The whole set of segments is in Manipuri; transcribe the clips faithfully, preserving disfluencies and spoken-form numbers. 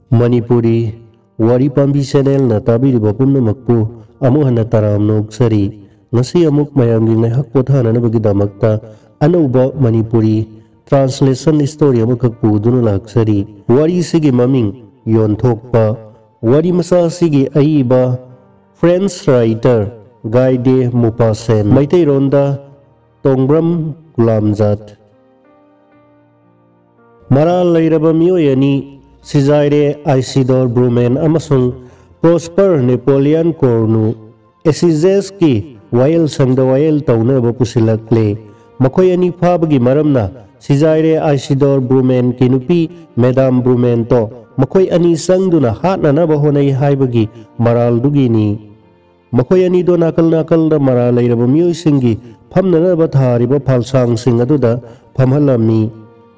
ꯃꯅꯤꯄꯨꯔꯤ ꯋꯥꯔꯤ ꯄꯥꯝꯕꯤ ꯆꯦꯅꯦꯜꯅ ꯇꯥꯕꯤꯔꯤꯕ ꯄꯨꯝꯅꯃꯛꯄꯨ ꯑꯃꯨꯛ ꯍꯟꯅ ꯇꯔꯥꯝꯅ ꯑꯣꯛꯆꯔꯤ꯫ ꯉꯁꯤ ꯑꯃꯨꯛ ꯃꯌꯥꯝꯒꯤ ꯉꯥꯏꯍꯥꯛ ꯄꯣꯊꯥꯅꯅꯕꯒꯤꯗꯃꯛꯇ ꯑꯅꯧꯕ ꯃꯅꯤꯄꯨꯔꯤ ꯇ꯭ꯔꯥꯟꯁꯂꯦꯁꯟ ꯁ꯭ꯇꯣꯔꯤ ꯑꯃꯈꯛ ꯄꯨꯗꯨꯅ ꯂꯥꯛꯆꯔꯤ꯫ ꯋꯥꯔꯤꯁꯤꯒꯤ ꯃꯃꯤꯡ ꯌꯣꯟꯊꯣꯛꯄ꯫ ꯋꯥꯔꯤ ꯃꯆꯥ ꯑꯁꯤꯒꯤ ꯑꯏꯕ ꯐ꯭ꯔꯦꯟꯁ ꯔꯥꯏꯇꯔ ꯒꯥꯏ ꯗꯦ ꯃꯨꯄꯥꯁꯦꯟ꯫ ꯃꯩꯇꯩꯔꯣꯟꯗ ꯇꯣꯡꯕ꯭ꯔꯝ ꯒꯨꯂꯥꯝꯖꯥꯠ꯫ ꯃꯔꯥꯜ ꯂꯩꯔꯕ ꯃꯤꯑꯣꯏ ꯑꯅꯤ, ꯁꯤꯖꯥꯏꯔꯦ ꯑꯥꯏꯁꯤꯗꯣꯔ ꯕ꯭ꯔꯨꯃꯦꯟ ꯑꯃꯁꯨꯡ ꯄ꯭ꯔꯣꯁꯄꯔ ꯅꯦꯄꯣꯂꯤꯌꯟ ꯀꯣꯔꯅꯨ, ꯑꯦꯁꯤꯖꯦꯁꯀꯤ ꯋꯥꯌꯦꯜꯁꯪꯗ ꯋꯥꯌꯦꯜ ꯇꯧꯅꯕ ꯄꯨꯁꯤꯜꯂꯛꯂꯦ꯫ ꯃꯈꯣꯏ ꯑꯅꯤ ꯐꯥꯕꯒꯤ ꯃꯔꯝꯅ ꯁꯤꯖꯥꯏꯔꯦ ꯑꯥꯏꯁꯤꯗꯣꯔ ꯕ꯭ꯔꯨꯃꯦꯟꯒꯤ ꯅꯨꯄꯤ ꯃꯦꯗꯥꯝ ꯕ꯭ꯔꯨꯃꯦꯟꯇꯣ ꯃꯈꯣꯏ ꯑꯅꯤ ꯆꯪꯗꯨꯅ ꯍꯥꯠꯅꯅꯕ ꯍꯣꯠꯅꯩ ꯍꯥꯏꯕꯒꯤ ꯃꯔꯥꯜꯗꯨꯒꯤꯅꯤ꯫ ꯃꯈꯣꯏ ꯑꯅꯤꯗꯣ ꯅꯥꯀꯜ ꯅꯥꯀꯜꯗ ꯃꯔꯥꯜ ꯂꯩꯔꯕ ꯃꯤꯑꯣꯏꯁꯤꯡꯒꯤ ꯐꯝꯅꯅꯕ ꯊꯥꯔꯤꯕ ꯐꯥꯜꯁꯥꯡꯁꯤꯡ ꯑꯗꯨꯗ ꯐꯝꯍꯜꯂꯝꯃꯤ꯫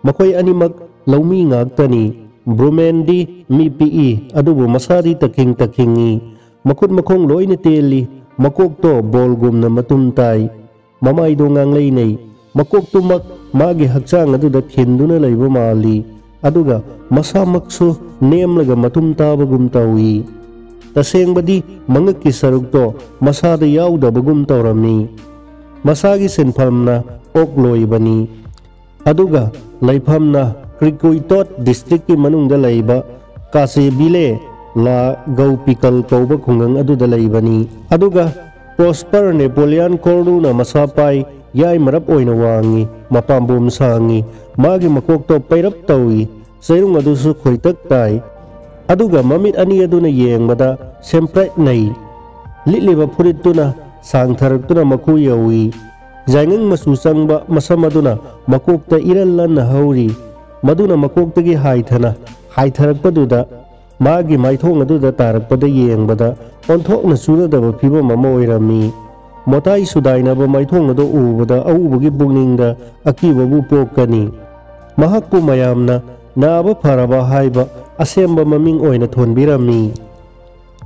ꯃꯈꯣꯏ ꯑꯅꯤꯃꯛ ꯂꯧꯃꯤ ꯉꯥꯛꯇꯅꯤ꯫ ꯕ꯭ꯔꯨꯃꯦꯟꯗꯤ ꯃꯤ ꯄꯤꯛꯏ, ꯑꯗꯨꯕꯨ ꯃꯁꯥꯗꯤ ꯇꯈꯤꯡ ꯇꯈꯤꯡꯉꯤ꯫ ꯃꯈꯨꯠ ꯃꯈꯣꯡ ꯂꯣꯏꯅ ꯇꯦꯜꯂꯤ꯫ ꯃꯀꯣꯛꯇꯣ ꯕꯣꯜꯒꯨꯝꯅ ꯃꯇꯨꯝ ꯇꯥꯏ꯫ ꯃꯃꯥꯏꯗꯣ ꯉꯥꯡꯂꯩꯅꯩ꯫ ꯃꯀꯣꯛꯇꯨꯃꯛ ꯃꯥꯒꯤ ꯍꯛꯆꯥꯡ ꯑꯗꯨꯗ ꯈꯤꯟꯗꯨꯅ ꯂꯩꯕ ꯃꯥꯜꯂꯤ꯫ ꯑꯗꯨꯒ ꯃꯁꯥꯃꯛꯁꯨ ꯅꯦꯝꯂꯒ ꯃꯇꯨꯝ ꯇꯥꯕꯒꯨꯝ ꯇꯧꯏ꯫ ꯇꯁꯦꯡꯕꯗꯤ ꯃꯉꯛꯀꯤ ꯁꯔꯨꯛꯇꯣ ꯃꯁꯥꯗ ꯌꯥꯎꯗꯕꯒꯨꯝ ꯇꯧꯔꯝꯃꯤ꯫ ꯃꯁꯥꯒꯤ ꯁꯤꯟꯐꯝꯅ ꯑꯣꯛ ꯂꯣꯏꯕꯅꯤ꯫ ꯑꯗꯨꯒ ꯂꯩꯐꯝꯅ ꯀ꯭ꯔꯤꯀꯨꯏꯇꯣꯠ ꯗꯤꯁꯇ꯭ꯔꯤꯛꯀꯤ ꯃꯅꯨꯡꯗ ꯂꯩꯕ ꯀꯥꯁꯦꯕꯤꯂꯦ ꯂꯥ ꯒꯧꯄꯤꯀꯜ ꯀꯧꯕ ꯈꯨꯡꯒꯪ ꯑꯗꯨꯗ ꯂꯩꯕꯅꯤ꯫ ꯑꯗꯨꯒ ꯄ꯭ꯔꯣꯁꯄꯔ ꯅꯦꯄꯣꯂꯤꯌꯟ ꯀꯣꯔꯅꯨꯅ ꯃꯁꯥ ꯄꯥꯏ, ꯌꯥꯏ ꯃꯔꯞ ꯑꯣꯏꯅ ꯋꯥꯡꯉꯤ, ꯃꯄꯥꯝꯕꯣꯝ ꯁꯥꯡꯉꯤ, ꯃꯥꯒꯤ ꯃꯀꯣꯛꯇꯣ ꯄꯩꯔꯞ ꯇꯧꯏ, ꯆꯩꯔꯨꯡ ꯑꯗꯨꯁꯨ ꯈꯣꯏꯇꯛ ꯇꯥꯏ꯫ ꯑꯗꯨꯒ ꯃꯃꯤꯠ ꯑꯅꯤ ꯑꯗꯨꯅ ꯌꯦꯡꯕꯗ ꯁꯦꯝꯄ꯭ꯔꯦꯛꯅꯩ꯫ ꯂꯤꯠꯂꯤꯕ ꯐꯨꯔꯤꯠꯇꯨꯅ ꯁꯥꯡꯊꯔꯛꯇꯨꯅ ꯃꯈꯨ ꯌꯧꯏ꯫ ꯌꯥꯏꯉꯪ ꯃꯆꯨ ꯆꯪꯕ ꯃꯁꯝ ꯑꯗꯨꯅ ꯃꯀꯣꯛꯇ ꯏꯔꯜ ꯂꯟꯅ ꯍꯧꯔꯤ꯫ ꯃꯗꯨꯅ ꯃꯀꯣꯛꯇꯒꯤ ꯍꯥꯏꯊꯅ ꯍꯥꯏꯊꯔꯛꯄꯗꯨꯗ ꯃꯥꯒꯤ ꯃꯥꯏꯊꯣꯡ ꯑꯗꯨꯗ ꯇꯥꯔꯛꯄꯗ ꯌꯦꯡꯕꯗ ꯑꯣꯟꯊꯣꯛꯅ ꯆꯨꯅꯗꯕ ꯐꯤꯕꯝ ꯑꯃ ꯑꯣꯏꯔꯝꯃꯤ꯫ ꯃꯣꯇꯥꯏ ꯁꯨꯗꯥꯏꯅꯕ ꯃꯥꯏꯊꯣꯡ ꯑꯗꯨ ꯎꯕꯗ ꯑꯎꯕꯒꯤ ꯄꯨꯛꯅꯤꯡꯗ ꯑꯀꯤꯕꯕꯨ ꯄꯣꯛꯀꯅꯤ꯫ ꯃꯍꯥꯛꯄꯨ ꯃꯌꯥꯝꯅ ꯅꯥꯕ ꯐꯔꯕ ꯍꯥꯏꯕ ꯑꯁꯦꯡꯕ ꯃꯃꯤꯡ ꯑꯣꯏꯅ ꯊꯣꯟꯕꯤꯔꯝꯃꯤ꯫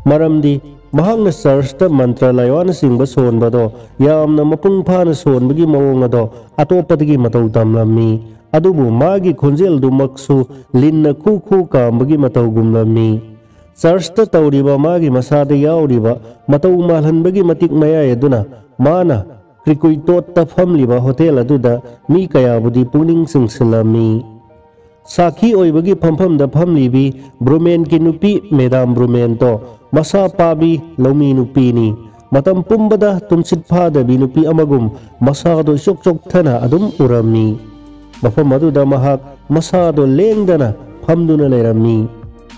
ꯃꯔꯝꯗꯤ ꯃꯍꯥꯛꯅ ꯆꯔꯆꯇ ꯃꯟꯇ꯭ꯔ ꯂꯥꯏꯋꯥꯅꯆꯤꯡꯕ ꯁꯣꯟꯕꯗꯣ ꯌꯥꯝꯅ ꯃꯄꯨꯡ ꯐꯥꯅ ꯁꯣꯟꯕꯒꯤ ꯃꯑꯣꯡ ꯑꯗꯣ ꯑꯇꯣꯞꯄꯗꯒꯤ ꯃꯇꯧ ꯇꯝꯂꯝꯃꯤ꯫ ꯑꯗꯨꯕꯨ ꯃꯥꯒꯤ ꯈꯣꯟꯖꯦꯜꯗꯨꯃꯛꯁꯨ ꯂꯤꯟꯅ ꯈꯨ ꯈꯨ ꯀꯥꯝꯕꯒꯤ ꯃꯇꯧꯒꯨꯝꯂꯝꯃꯤ꯫ ꯆꯔꯆꯇ ꯇꯧꯔꯤꯕ ꯃꯥꯒꯤ ꯃꯁꯥꯗ ꯌꯥꯎꯔꯤꯕ ꯃꯇꯧ ꯃꯥꯜꯍꯟꯕꯒꯤ ꯃꯇꯤꯛ ꯃꯌꯥꯏ ꯑꯗꯨꯅ ꯃꯥꯅ ꯀ꯭ꯔꯤꯀꯨꯏꯇꯣꯠꯇ ꯐꯝꯂꯤꯕ ꯍꯣꯇꯦꯜ ꯑꯗꯨꯗ ꯃꯤ ꯀꯌꯥꯕꯨꯗꯤ ꯄꯨꯛꯅꯤꯡ ꯆꯤꯡꯁꯤꯜꯂꯝꯃꯤ꯫ ꯁꯥꯈꯤ ꯑꯣꯏꯕꯒꯤ ꯐꯝꯐꯝꯗ ꯐꯝꯂꯤꯕꯤ ꯕ꯭ꯔꯨꯃꯦꯟꯒꯤ ꯅꯨꯄꯤ ꯃꯦꯗꯥꯝ ꯕ꯭ꯔꯨꯃꯦꯟꯇꯣ ꯃꯁꯥ ꯄꯥꯕꯤ ꯂꯧꯃꯤ ꯅꯨꯄꯤꯅꯤ꯫ ꯃꯇꯝ ꯄꯨꯝꯕꯗ ꯇꯨꯝꯁꯤꯠ ꯐꯥꯗꯕꯤ ꯅꯨꯄꯤ ꯑꯃꯒꯨꯝ ꯃꯁꯥꯗꯣ ꯏꯆꯣꯛ ꯆꯣꯛꯊꯅ ꯑꯗꯨꯝ ꯎꯔꯝꯃꯤ꯫ ꯃꯐꯝ ꯑꯗꯨꯗ ꯃꯍꯥꯛ ꯃꯁꯥꯗꯣ ꯂꯦꯡꯗꯅ ꯐꯝꯗꯨꯅ ꯂꯩꯔꯝꯃꯤ꯫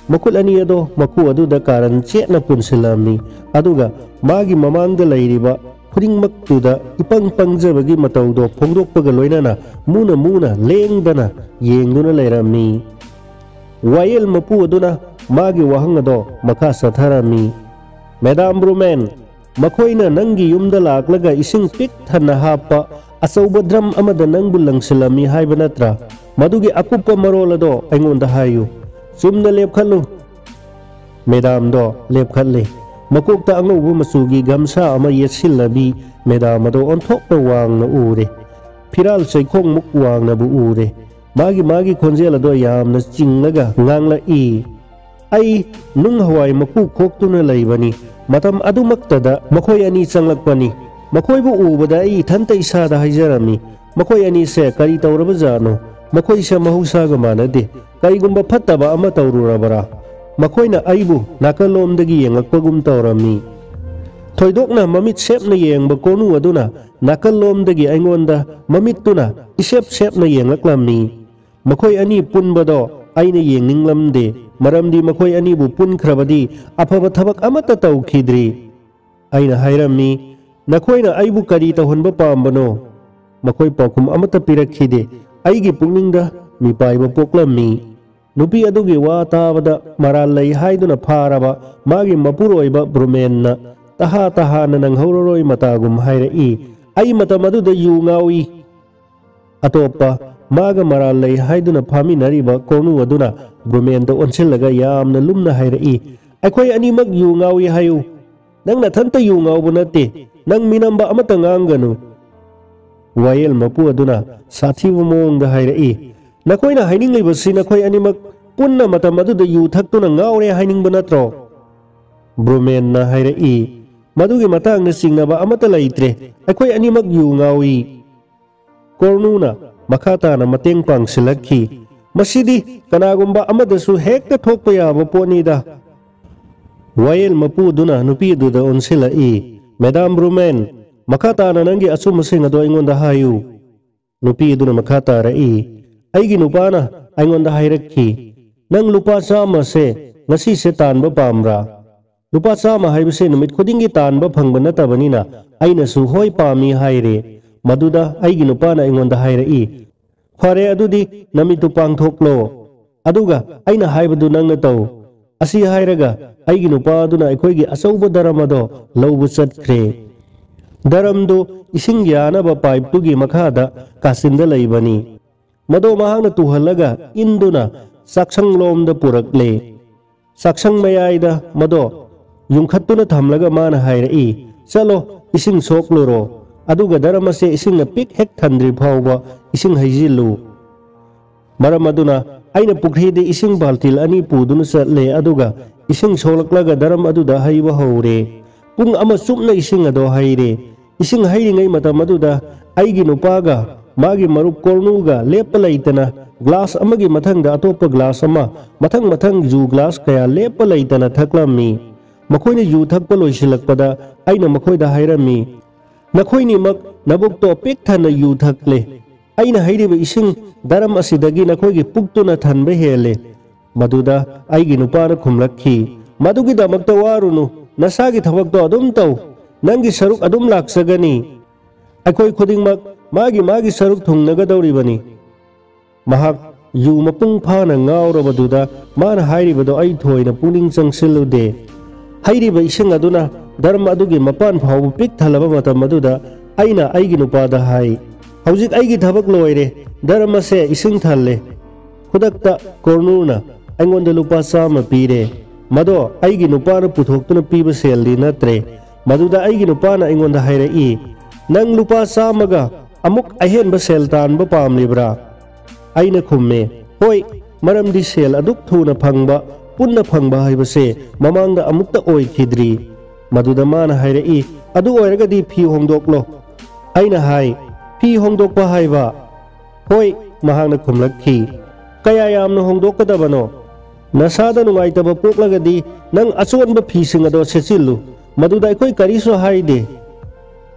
ꯃꯈꯨꯠ ꯑꯅꯤ ꯑꯗꯣ ꯃꯈꯨ ꯑꯗꯨꯗ ꯀꯥꯔꯟ ꯆꯦꯠꯅ ꯄꯨꯟꯁꯤꯜꯂꯝꯃꯤ꯫ ꯑꯗꯨꯒ ꯃꯥꯒꯤ ꯃꯃꯥꯡꯗ ꯂꯩꯔꯤꯕ ꯈꯨꯗꯤꯡꯃꯛꯇꯨꯗ ꯏꯄꯪ ꯄꯪꯖꯕꯒꯤ ꯃꯇꯧꯗꯣ ꯐꯣꯡꯗꯣꯛꯄꯒ ꯂꯣꯏꯅꯅ ꯃꯨꯅ ꯃꯨꯅ ꯂꯦꯡꯗꯅ ꯌꯦꯡꯗꯨꯅ ꯂꯩꯔꯝꯃꯤ꯫ ꯋꯥꯌꯦꯜ ꯃꯄꯨ ꯑꯗꯨꯅ ꯃꯥꯒꯤ ꯋꯥꯍꯪ ꯑꯗꯣ ꯃꯈꯥ ꯆꯠꯊꯔꯝꯃꯤ꯫ "ꯃꯦꯗꯥꯝ ꯕ꯭ꯔꯨꯃꯦꯟ, ꯃꯈꯣꯏꯅ ꯅꯪꯒꯤ ꯌꯨꯝꯗ ꯂꯥꯛꯂꯒ ꯏꯁꯤꯡ ꯄꯤꯛ ꯊꯟꯅ ꯍꯥꯞꯄ ꯑꯆꯧꯕ ꯗ꯭ꯔꯝ ꯑꯃꯗ ꯅꯪꯕꯨ ꯂꯪꯁꯤꯜꯂꯝꯃꯤ ꯍꯥꯏꯕ ꯅꯠꯇ꯭ꯔꯥ? ꯃꯗꯨꯒꯤ ꯑꯀꯨꯞꯄ ꯃꯔꯣꯜ ꯑꯗꯣ ꯑꯩꯉꯣꯟꯗ ꯍꯥꯏꯌꯨ꯫ ꯆꯨꯝꯅ ꯂꯦꯞꯈꯠꯂꯨ꯫" ꯃꯦꯗꯥꯝꯗꯣ ꯂꯦꯞꯈꯠꯂꯦ꯫ ꯃꯀꯣꯛꯇ ꯑꯉꯧꯕ ꯃꯆꯨꯒꯤ ꯒꯝꯁꯥ ꯑꯃ ꯌꯦꯠꯁꯤꯜꯂꯕꯤ ꯃꯦꯗꯥꯝ ꯑꯗꯣ ꯑꯣꯟꯊꯣꯛꯅ ꯋꯥꯡꯅ ꯎꯔꯦ꯫ ꯐꯤꯔꯥꯜ ꯆꯩꯈꯣꯡꯃꯨꯛ ꯋꯥꯡꯅꯕꯨ ꯎꯔꯦ꯫ ꯃꯥꯒꯤ ꯃꯥꯒꯤ ꯈꯣꯟꯖꯦꯜ ꯑꯗꯣ ꯌꯥꯝꯅ ꯆꯤꯡꯂꯒ ꯉꯥꯡꯂꯛꯏ, "ꯑꯩ ꯅꯨꯡ ꯍꯋꯥꯏ ꯃꯀꯨ ꯈꯣꯛꯇꯨꯅ ꯂꯩꯕꯅꯤ꯫ ꯃꯇꯝ ꯑꯗꯨꯃꯛꯇꯗ ꯃꯈꯣꯏ ꯑꯅꯤ ꯆꯪꯂꯛꯄꯅꯤ꯫ ꯃꯈꯣꯏꯕꯨ ꯎꯕꯗ ꯑꯩ ꯏꯊꯟꯇ ꯏꯁꯥꯗ ꯍꯥꯏꯖꯔꯝꯃꯤ, 'ꯃꯈꯣꯏ ꯑꯅꯤꯁꯦ ꯀꯔꯤ ꯇꯧꯔꯕꯖꯥꯠꯅꯣ? ꯃꯈꯣꯏꯁꯦ ꯃꯍꯧꯁꯥꯒ ꯃꯥꯟꯅꯗꯦ꯫ ꯀꯔꯤꯒꯨꯝꯕ ꯐꯠꯇꯕ ꯑꯃ ꯇꯧꯔꯨꯔꯕꯔꯥ?' ꯃꯈꯣꯏꯅ ꯑꯩꯕꯨ ꯅꯥꯀꯜꯂꯣꯝꯗꯒꯤ ꯌꯦꯡꯂꯛꯄꯒꯨꯝ ꯇꯧꯔꯝꯃꯤ꯫ ꯊꯣꯏꯗꯣꯛꯅ ꯃꯃꯤꯠ ꯁꯦꯞꯅ ꯌꯦꯡꯕ ꯀꯣꯅꯨ ꯑꯗꯨꯅ ꯅꯥꯀꯜꯂꯣꯝꯗꯒꯤ ꯑꯩꯉꯣꯟꯗ ꯃꯃꯤꯠꯇꯨꯅ ꯏꯁꯦꯞ ꯁꯦꯞꯅ ꯌꯦꯡꯂꯛꯂꯝꯃꯤ꯫ ꯃꯈꯣꯏ ꯑꯅꯤ ꯄꯨꯟꯕꯗꯣ ꯑꯩꯅ ꯌꯦꯡꯅꯤꯡꯂꯝꯗꯦ, ꯃꯔꯝꯗꯤ ꯃꯈꯣꯏ ꯑꯅꯤꯕꯨ ꯄꯨꯟꯈ꯭ꯔꯕꯗꯤ ꯑꯐꯕ ꯊꯕꯛ ꯑꯃꯠꯇ ꯇꯧꯈꯤꯗ꯭ꯔꯤ꯫ ꯑꯩꯅ ꯍꯥꯏꯔꯝꯃꯤ, "ꯅꯈꯣꯏꯅ ꯑꯩꯕꯨ ꯀꯔꯤ ꯇꯧꯍꯟꯕ ꯄꯥꯝꯕꯅꯣ?" ꯃꯈꯣꯏ ꯄꯥꯎꯈꯨꯝ ꯑꯃꯠꯇ ꯄꯤꯔꯛꯈꯤꯗꯦ꯫ ꯑꯩꯒꯤ ꯄꯨꯛꯅꯤꯡꯗ ꯃꯤꯄꯥꯏꯕ ꯄꯣꯛꯂꯝꯃꯤ꯫ ꯅꯨꯄꯤ ꯑꯗꯨꯒꯤ ꯋꯥ ꯇꯥꯕꯗ ꯃꯔꯥꯜ ꯂꯩ ꯍꯥꯏꯗꯨꯅ ꯐꯥꯔꯕ ꯃꯥꯒꯤ ꯃꯄꯨꯔꯣꯏꯕ ꯕ꯭ꯔꯨꯃꯦꯟꯅ ꯇꯍꯥ ꯇꯍꯥꯅ ꯅꯪꯍꯧꯔꯔꯣꯏ ꯃꯇꯥꯒꯨꯝ ꯍꯥꯏꯔꯛꯏ, "ꯑꯩ ꯃꯇꯝ ꯑꯗꯨꯗ ꯌꯨ ꯉꯥꯎꯏ꯫" ꯑꯇꯣꯞꯄ ꯃꯥꯒ ꯃꯔꯥꯜ ꯂꯩ ꯍꯥꯏꯗꯨꯅ ꯐꯥꯃꯤꯟꯅꯔꯤꯕ ꯀꯣꯅꯨ ꯑꯗꯨꯅ ꯕ꯭ꯔꯨꯃꯦꯟꯗ ꯑꯣꯟꯁꯤꯜꯂꯒ ꯌꯥꯝꯅ ꯂꯨꯝꯅ ꯍꯥꯏꯔꯛꯏ, "ꯑꯩꯈꯣꯏ ꯑꯅꯤꯃꯛ ꯌꯨ ꯉꯥꯎꯏ ꯍꯥꯏꯌꯨ꯫ ꯅꯪ ꯅꯊꯟꯇ ꯌꯨ ꯉꯥꯎꯕ ꯅꯠꯇꯦ꯫ ꯅꯪ ꯃꯤꯅꯝꯕ ꯑꯃꯠꯇ ꯉꯥꯡꯒꯅꯨ꯫ ꯋꯥꯌꯦꯜ ꯃꯄꯨ ꯑꯗꯨꯅ ꯁꯥꯊꯤꯕ ꯃꯑꯣꯡꯗ ꯍꯥꯏꯔꯛꯏ, "ꯅꯈꯣꯏꯅ ꯍꯥꯏꯅꯤꯡꯂꯤꯕꯁꯤ ꯅꯈꯣꯏ ꯑꯅꯤꯃꯛ ꯄꯨꯟꯅ ꯃꯇꯝ ꯑꯗꯨꯗ ꯌꯨ ꯊꯛꯇꯨꯅ ꯉꯥꯎꯔꯦ ꯍꯥꯏꯅꯤꯡꯕ ꯅꯠꯇ꯭ꯔꯣ?" ꯕ꯭ꯔꯨꯃꯦꯟꯅ ꯍꯥꯏꯔꯛꯏ, "ꯃꯗꯨꯒꯤ ꯃꯇꯥꯡꯗ ꯆꯤꯡꯅꯕ ꯑꯃꯠꯇ ꯂꯩꯇ꯭ꯔꯦ꯫ ꯑꯩꯈꯣꯏ ꯑꯅꯤꯃꯛ ꯌꯨ ꯉꯥꯎꯏ꯫" ꯀꯣꯔꯅꯨꯅ ꯃꯈꯥ ꯇꯥꯅ ꯃꯇꯦꯡ ꯄꯥꯡꯁꯤꯜꯂꯛꯈꯤ, "ꯃꯁꯤꯗꯤ ꯀꯅꯥꯒꯨꯝꯕ ꯑꯃꯗꯁꯨ ꯍꯦꯛꯇ ꯊꯣꯛꯄ ꯌꯥꯕ ꯄꯣꯠꯅꯤꯗ꯫" ꯋꯥꯌꯦꯜ ꯃꯄꯨꯗꯨꯅ ꯅꯨꯄꯤ ꯑꯗꯨꯗ ꯑꯣꯟꯁꯤꯜꯂꯛꯏ, "ꯃꯦꯗꯥꯝ ꯕ꯭ꯔꯨꯃꯦꯟ, ꯃꯈꯥ ꯇꯥꯅ ꯅꯪꯒꯤ ꯑꯆꯨꯝꯕꯁꯤꯡ ꯑꯗꯨ ꯑꯩꯉꯣꯟꯗ ꯍꯥꯏꯌꯨ꯫" ꯅꯨꯄꯤ ꯑꯗꯨꯅ ꯃꯈꯥ ꯇꯥꯔꯛꯏ, "ꯑꯩꯒꯤ ꯅꯨꯄꯥꯅ ꯑꯩꯉꯣꯟꯗ ꯍꯥꯏꯔꯛꯈꯤ, 'ꯅꯪ ꯂꯨꯄꯥ ꯆꯥꯝꯃꯁꯦ ꯉꯁꯤꯁꯦ ꯇꯥꯟꯕ ꯄꯥꯝꯕ꯭ꯔꯥ?' ꯂꯨꯄꯥ ꯆꯥꯝꯃ ꯍꯥꯏꯕꯁꯦ ꯅꯨꯃꯤꯠ ꯈꯨꯗꯤꯡꯒꯤ ꯇꯥꯟꯕ ꯐꯪꯕ ꯅꯠꯇꯕꯅꯤꯅ ꯑꯩꯅꯁꯨ ꯍꯣꯏ ꯄꯥꯝꯃꯤ ꯍꯥꯏꯔꯦ꯫ ꯃꯗꯨꯗ ꯑꯩꯒꯤ ꯅꯨꯄꯥꯅ ꯑꯩꯉꯣꯟꯗ ꯍꯥꯏꯔꯛꯏ, 'ꯐꯔꯦ, ꯑꯗꯨꯗꯤ ꯅꯃꯤꯠꯇꯨ ꯄꯥꯡꯊꯣꯛꯂꯣ꯫ ꯑꯗꯨꯒ ꯑꯩꯅ ꯍꯥꯏꯕꯗꯨ ꯅꯪꯅ ꯇꯧ.' ꯑꯁꯤ ꯍꯥꯏꯔꯒ ꯑꯩꯒꯤ ꯅꯨꯄꯥ ꯑꯗꯨꯅ ꯑꯩꯈꯣꯏꯒꯤ ꯑꯆꯧꯕ ꯗꯔꯝ ꯑꯗꯣ ꯂꯧꯕ ꯆꯠꯈ꯭ꯔꯦ꯫ ꯗꯔꯝꯗꯨ ꯏꯁꯤꯡ ꯌꯥꯅꯕ ꯄꯥꯏꯞꯇꯨꯒꯤ ꯃꯈꯥꯗ ꯀꯥꯆꯤꯟꯗ ꯂꯩꯕꯅꯤ꯫ ꯃꯗꯣ ꯃꯍꯥꯛꯅ ꯇꯨꯍꯜꯂꯒ ꯏꯟꯗꯨꯅ ꯆꯥꯛꯁꯪꯂꯣꯝꯗ ꯄꯨꯔꯛꯂꯦ꯫ ꯆꯥꯛꯁꯪ ꯃꯌꯥꯏꯗ ꯃꯗꯣ ꯌꯨꯡꯈꯠꯇꯨꯅ ꯊꯝꯂꯒ ꯃꯥꯅ ꯍꯥꯏꯔꯛꯏ, "ꯆꯠꯂꯣ, ꯏꯁꯤꯡ ꯁꯣꯛꯂꯨꯔꯣ꯫ ꯑꯗꯨꯒ ꯗꯔꯝ ꯑꯁꯦ ꯏꯁꯤꯡꯅ ꯄꯤꯛ ꯍꯦꯛ ꯊꯟꯗ꯭ꯔꯤ ꯐꯥꯎꯕ ꯏꯁꯤꯡ ꯍꯩꯖꯤꯜꯂꯨ꯫" ꯃꯔꯝ ꯑꯗꯨꯅ ꯑꯩꯅ ꯄꯨꯈ꯭ꯔꯤꯗ ꯏꯁꯤꯡ ꯕꯥꯜꯇꯤꯜ ꯑꯅꯤ ꯄꯨꯗꯨꯅ ꯆꯠꯂꯦ, ꯑꯗꯨꯒ ꯏꯁꯤꯡ ꯁꯣꯛꯂꯛꯂꯒ ꯗꯔꯝ ꯑꯗꯨꯗ ꯍꯩꯕ ꯍꯧꯔꯦ꯫ ꯄꯨꯡ ꯑꯃ ꯆꯨꯞꯅ ꯏꯁꯤꯡ ꯑꯗꯣ ꯍꯩꯔꯦ꯫ ꯏꯁꯤꯡ ꯍꯩꯔꯤꯉꯩ ꯃꯇꯝ ꯑꯗꯨꯗ ꯑꯩꯒꯤ ꯅꯨꯄꯥꯒ ꯃꯥꯒꯤ ꯃꯔꯨꯞ ꯀꯣꯔꯅꯨꯒ ꯂꯦꯞꯄ ꯂꯩꯇꯅ ꯒ꯭ꯂꯥꯁ ꯑꯃꯒꯤ ꯃꯊꯪꯗ ꯑꯇꯣꯞꯄ ꯒ꯭ꯂꯥꯁ ꯑꯃ, ꯃꯊꯪ ꯃꯊꯪ ꯖꯨ ꯒ꯭ꯂꯥꯁ ꯀꯌꯥ ꯂꯦꯞꯄ ꯂꯩꯇꯅ ꯊꯛꯂꯝꯃꯤ꯫ ꯃꯈꯣꯏꯅ ꯌꯨ ꯊꯛꯄ ꯂꯣꯏꯁꯤꯜꯂꯛꯄꯗ ꯑꯩꯅ ꯃꯈꯣꯏꯗ ꯍꯥꯏꯔꯝꯃꯤ, "ꯅꯈꯣꯏꯅꯤꯃꯛ ꯅꯕꯨꯛꯇꯣ ꯄꯤꯛ ꯊꯟꯅ ꯌꯨ ꯊꯛꯂꯦ꯫ ꯑꯩꯅ ꯍꯩꯔꯤꯕ ꯏꯁꯤꯡ ꯗꯔꯝ ꯑꯁꯤꯗꯒꯤ ꯅꯈꯣꯏꯒꯤ ꯄꯨꯛꯇꯨꯅ ꯊꯟꯕ ꯍꯦꯜꯂꯦ꯫" ꯃꯗꯨꯗ ꯑꯩꯒꯤ ꯅꯨꯄꯥꯅ ꯈꯨꯝꯂꯛꯈꯤ, "ꯃꯗꯨꯒꯤꯗꯃꯛꯇ ꯋꯥꯔꯨꯅꯨ, ꯅꯁꯥꯒꯤ ꯊꯕꯛꯇꯣ ꯑꯗꯨꯝ ꯇꯧ꯫ ꯅꯪꯒꯤ ꯁꯔꯨꯛ ꯑꯗꯨꯝ ꯂꯥꯛꯆꯒꯅꯤ꯫ ꯑꯩꯈꯣꯏ ꯈꯨꯗꯤꯡꯃꯛ ꯃꯥꯒꯤ ꯃꯥꯒꯤ ꯁꯔꯨꯛ ꯊꯨꯡꯅꯒꯗꯧꯔꯤꯕꯅꯤ꯫" ꯃꯍꯥꯛ ꯌꯨ ꯃꯄꯨꯡ ꯐꯥꯅ ꯉꯥꯎꯔꯕꯗꯨꯗ ꯃꯥꯅ ꯍꯥꯏꯔꯤꯕꯗꯣ ꯑꯩ ꯊꯣꯏꯅ ꯄꯨꯛꯅꯤꯡ ꯆꯪꯁꯤꯜꯂꯨꯗꯦ꯫ ꯍꯩꯔꯤꯕ ꯏꯁꯤꯡ ꯑꯗꯨꯅ ꯗꯔꯝ ꯑꯗꯨꯒꯤ ꯃꯄꯥꯟ ꯐꯥꯎꯕ ꯄꯤꯛ ꯊꯜꯂꯕ ꯃꯇꯝ ꯑꯗꯨꯗ ꯑꯩꯅ ꯑꯩꯒꯤ ꯅꯨꯄꯥꯗ ꯍꯥꯏ, "ꯍꯧꯖꯤꯛ ꯑꯩꯒꯤ ꯊꯕꯛ ꯂꯣꯏꯔꯦ, ꯗꯔꯝ ꯑꯁꯦ ꯏꯁꯤꯡ ꯊꯜꯂꯦ꯫" ꯈꯨꯗꯛꯇ ꯀꯣꯔꯅꯨꯅ ꯑꯩꯉꯣꯟꯗ ꯂꯨꯄꯥ ꯆꯥꯝꯃ ꯄꯤꯔꯦ꯫ "ꯃꯗꯣ ꯑꯩꯒꯤ ꯅꯨꯄꯥꯅ ꯄꯨꯊꯣꯛꯇꯨꯅ ꯄꯤꯕ ꯁꯦꯜꯗꯤ ꯅꯠꯇ꯭ꯔꯦ꯫" ꯃꯗꯨꯗ ꯑꯩꯒꯤ ꯅꯨꯄꯥꯅ ꯑꯩꯉꯣꯟꯗ ꯍꯥꯏꯔꯛꯏ, "ꯅꯪ ꯂꯨꯄꯥ ꯆꯥꯝꯃꯒ ꯑꯃꯨꯛ ꯑꯍꯦꯟꯕ ꯁꯦꯜ ꯇꯥꯟꯕ ꯄꯥꯝꯂꯤꯕ꯭ꯔꯥ?" ꯑꯩꯅ ꯈꯨꯝꯃꯦ, "ꯍꯣꯏ, ꯃꯔꯝꯗꯤ ꯁꯦꯜ ꯑꯗꯨꯛ ꯊꯨꯅ ꯐꯪꯕ, ꯄꯨꯟꯅ ꯐꯪꯕ ꯍꯥꯏꯕꯁꯦ ꯃꯃꯥꯡꯗ ꯑꯃꯨꯛꯇ ꯑꯣꯏꯈꯤꯗ꯭ꯔꯤ꯫" ꯃꯗꯨꯗ ꯃꯥꯅ ꯍꯥꯏꯔꯛꯏ, "ꯑꯗꯨ ꯑꯣꯏꯔꯒꯗꯤ ꯐꯤ ꯍꯣꯡꯗꯣꯛꯂꯣ꯫" ꯑꯩꯅ ꯍꯥꯏ, "ꯐꯤ ꯍꯣꯡꯗꯣꯛꯄ ꯍꯥꯏꯕ?" "ꯍꯣꯏ," ꯃꯍꯥꯛꯅ ꯈꯨꯝꯂꯛꯈꯤ꯫ "ꯀꯌꯥ ꯌꯥꯝꯅ ꯍꯣꯡꯗꯣꯛꯀꯗꯕꯅꯣ? ꯅꯁꯥꯗ ꯅꯨꯡꯉꯥꯏꯇꯕ ꯄꯣꯛꯂꯒꯗꯤ ꯅꯪ ꯑꯆꯣꯟꯕ ꯐꯤꯁꯤꯡ ꯑꯗꯣ ꯁꯦꯠꯆꯤꯜꯂꯨ꯫ ꯃꯗꯨꯗ ꯑꯩꯈꯣꯏ ꯀꯔꯤꯁꯨ ꯍꯥꯏꯗꯦ꯫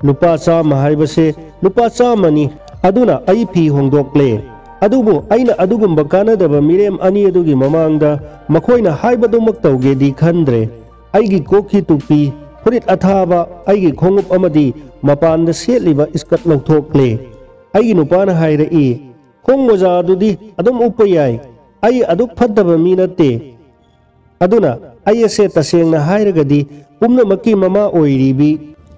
ꯂꯨꯄꯥ ꯆꯥꯝꯃ ꯍꯥꯏꯕꯁꯦ ꯂꯨꯄꯥ ꯆꯥꯝꯃꯅꯤ꯫ ꯑꯗꯨꯅ ꯑꯩ ꯐꯤ ꯍꯣꯡꯗꯣꯛꯂꯦ꯫ ꯑꯗꯨꯕꯨ ꯑꯩꯅ ꯑꯗꯨꯒꯨꯝꯕ ꯀꯥꯟꯅꯗꯕ ꯃꯤꯔꯦꯝ ꯑꯅꯤ ꯑꯗꯨꯒꯤ ꯃꯃꯥꯡꯗ ꯃꯈꯣꯏꯅ ꯍꯥꯏꯕꯗꯨꯃꯛ ꯇꯧꯒꯦꯗꯤ ꯈꯟꯗ꯭ꯔꯦ꯫ ꯑꯩꯒꯤ ꯀꯣꯛꯀꯤ ꯇꯨꯄꯤ, ꯐꯨꯔꯤꯠ ꯑꯊꯥꯕ, ꯑꯩꯒꯤ ꯈꯣꯡꯎꯞ ꯑꯃꯗꯤ ꯃꯄꯥꯟꯗ ꯁꯦꯠꯂꯤꯕ ꯏꯁꯀꯠ ꯂꯧꯊꯣꯛꯂꯦ꯫" ꯑꯩꯒꯤ ꯅꯨꯄꯥꯅ ꯍꯥꯏꯔꯛꯏ, "ꯈꯣꯡ ꯃꯣꯖꯥ ꯑꯗꯨꯗꯤ ꯑꯗꯨꯝ ꯎꯞꯄ ꯌꯥꯏ꯫ ꯑꯩ ꯑꯗꯨꯛ ꯐꯠꯇꯕ ꯃꯤ ꯅꯠꯇꯦ꯫ ꯑꯗꯨꯅ ꯑꯩ ꯑꯁꯦ ꯇꯁꯦꯡꯅ ꯍꯥꯏꯔꯒꯗꯤ ꯄꯨꯝꯅꯃꯛꯀꯤ ꯃꯃꯥ ꯑꯣꯏꯔꯤꯕꯤ,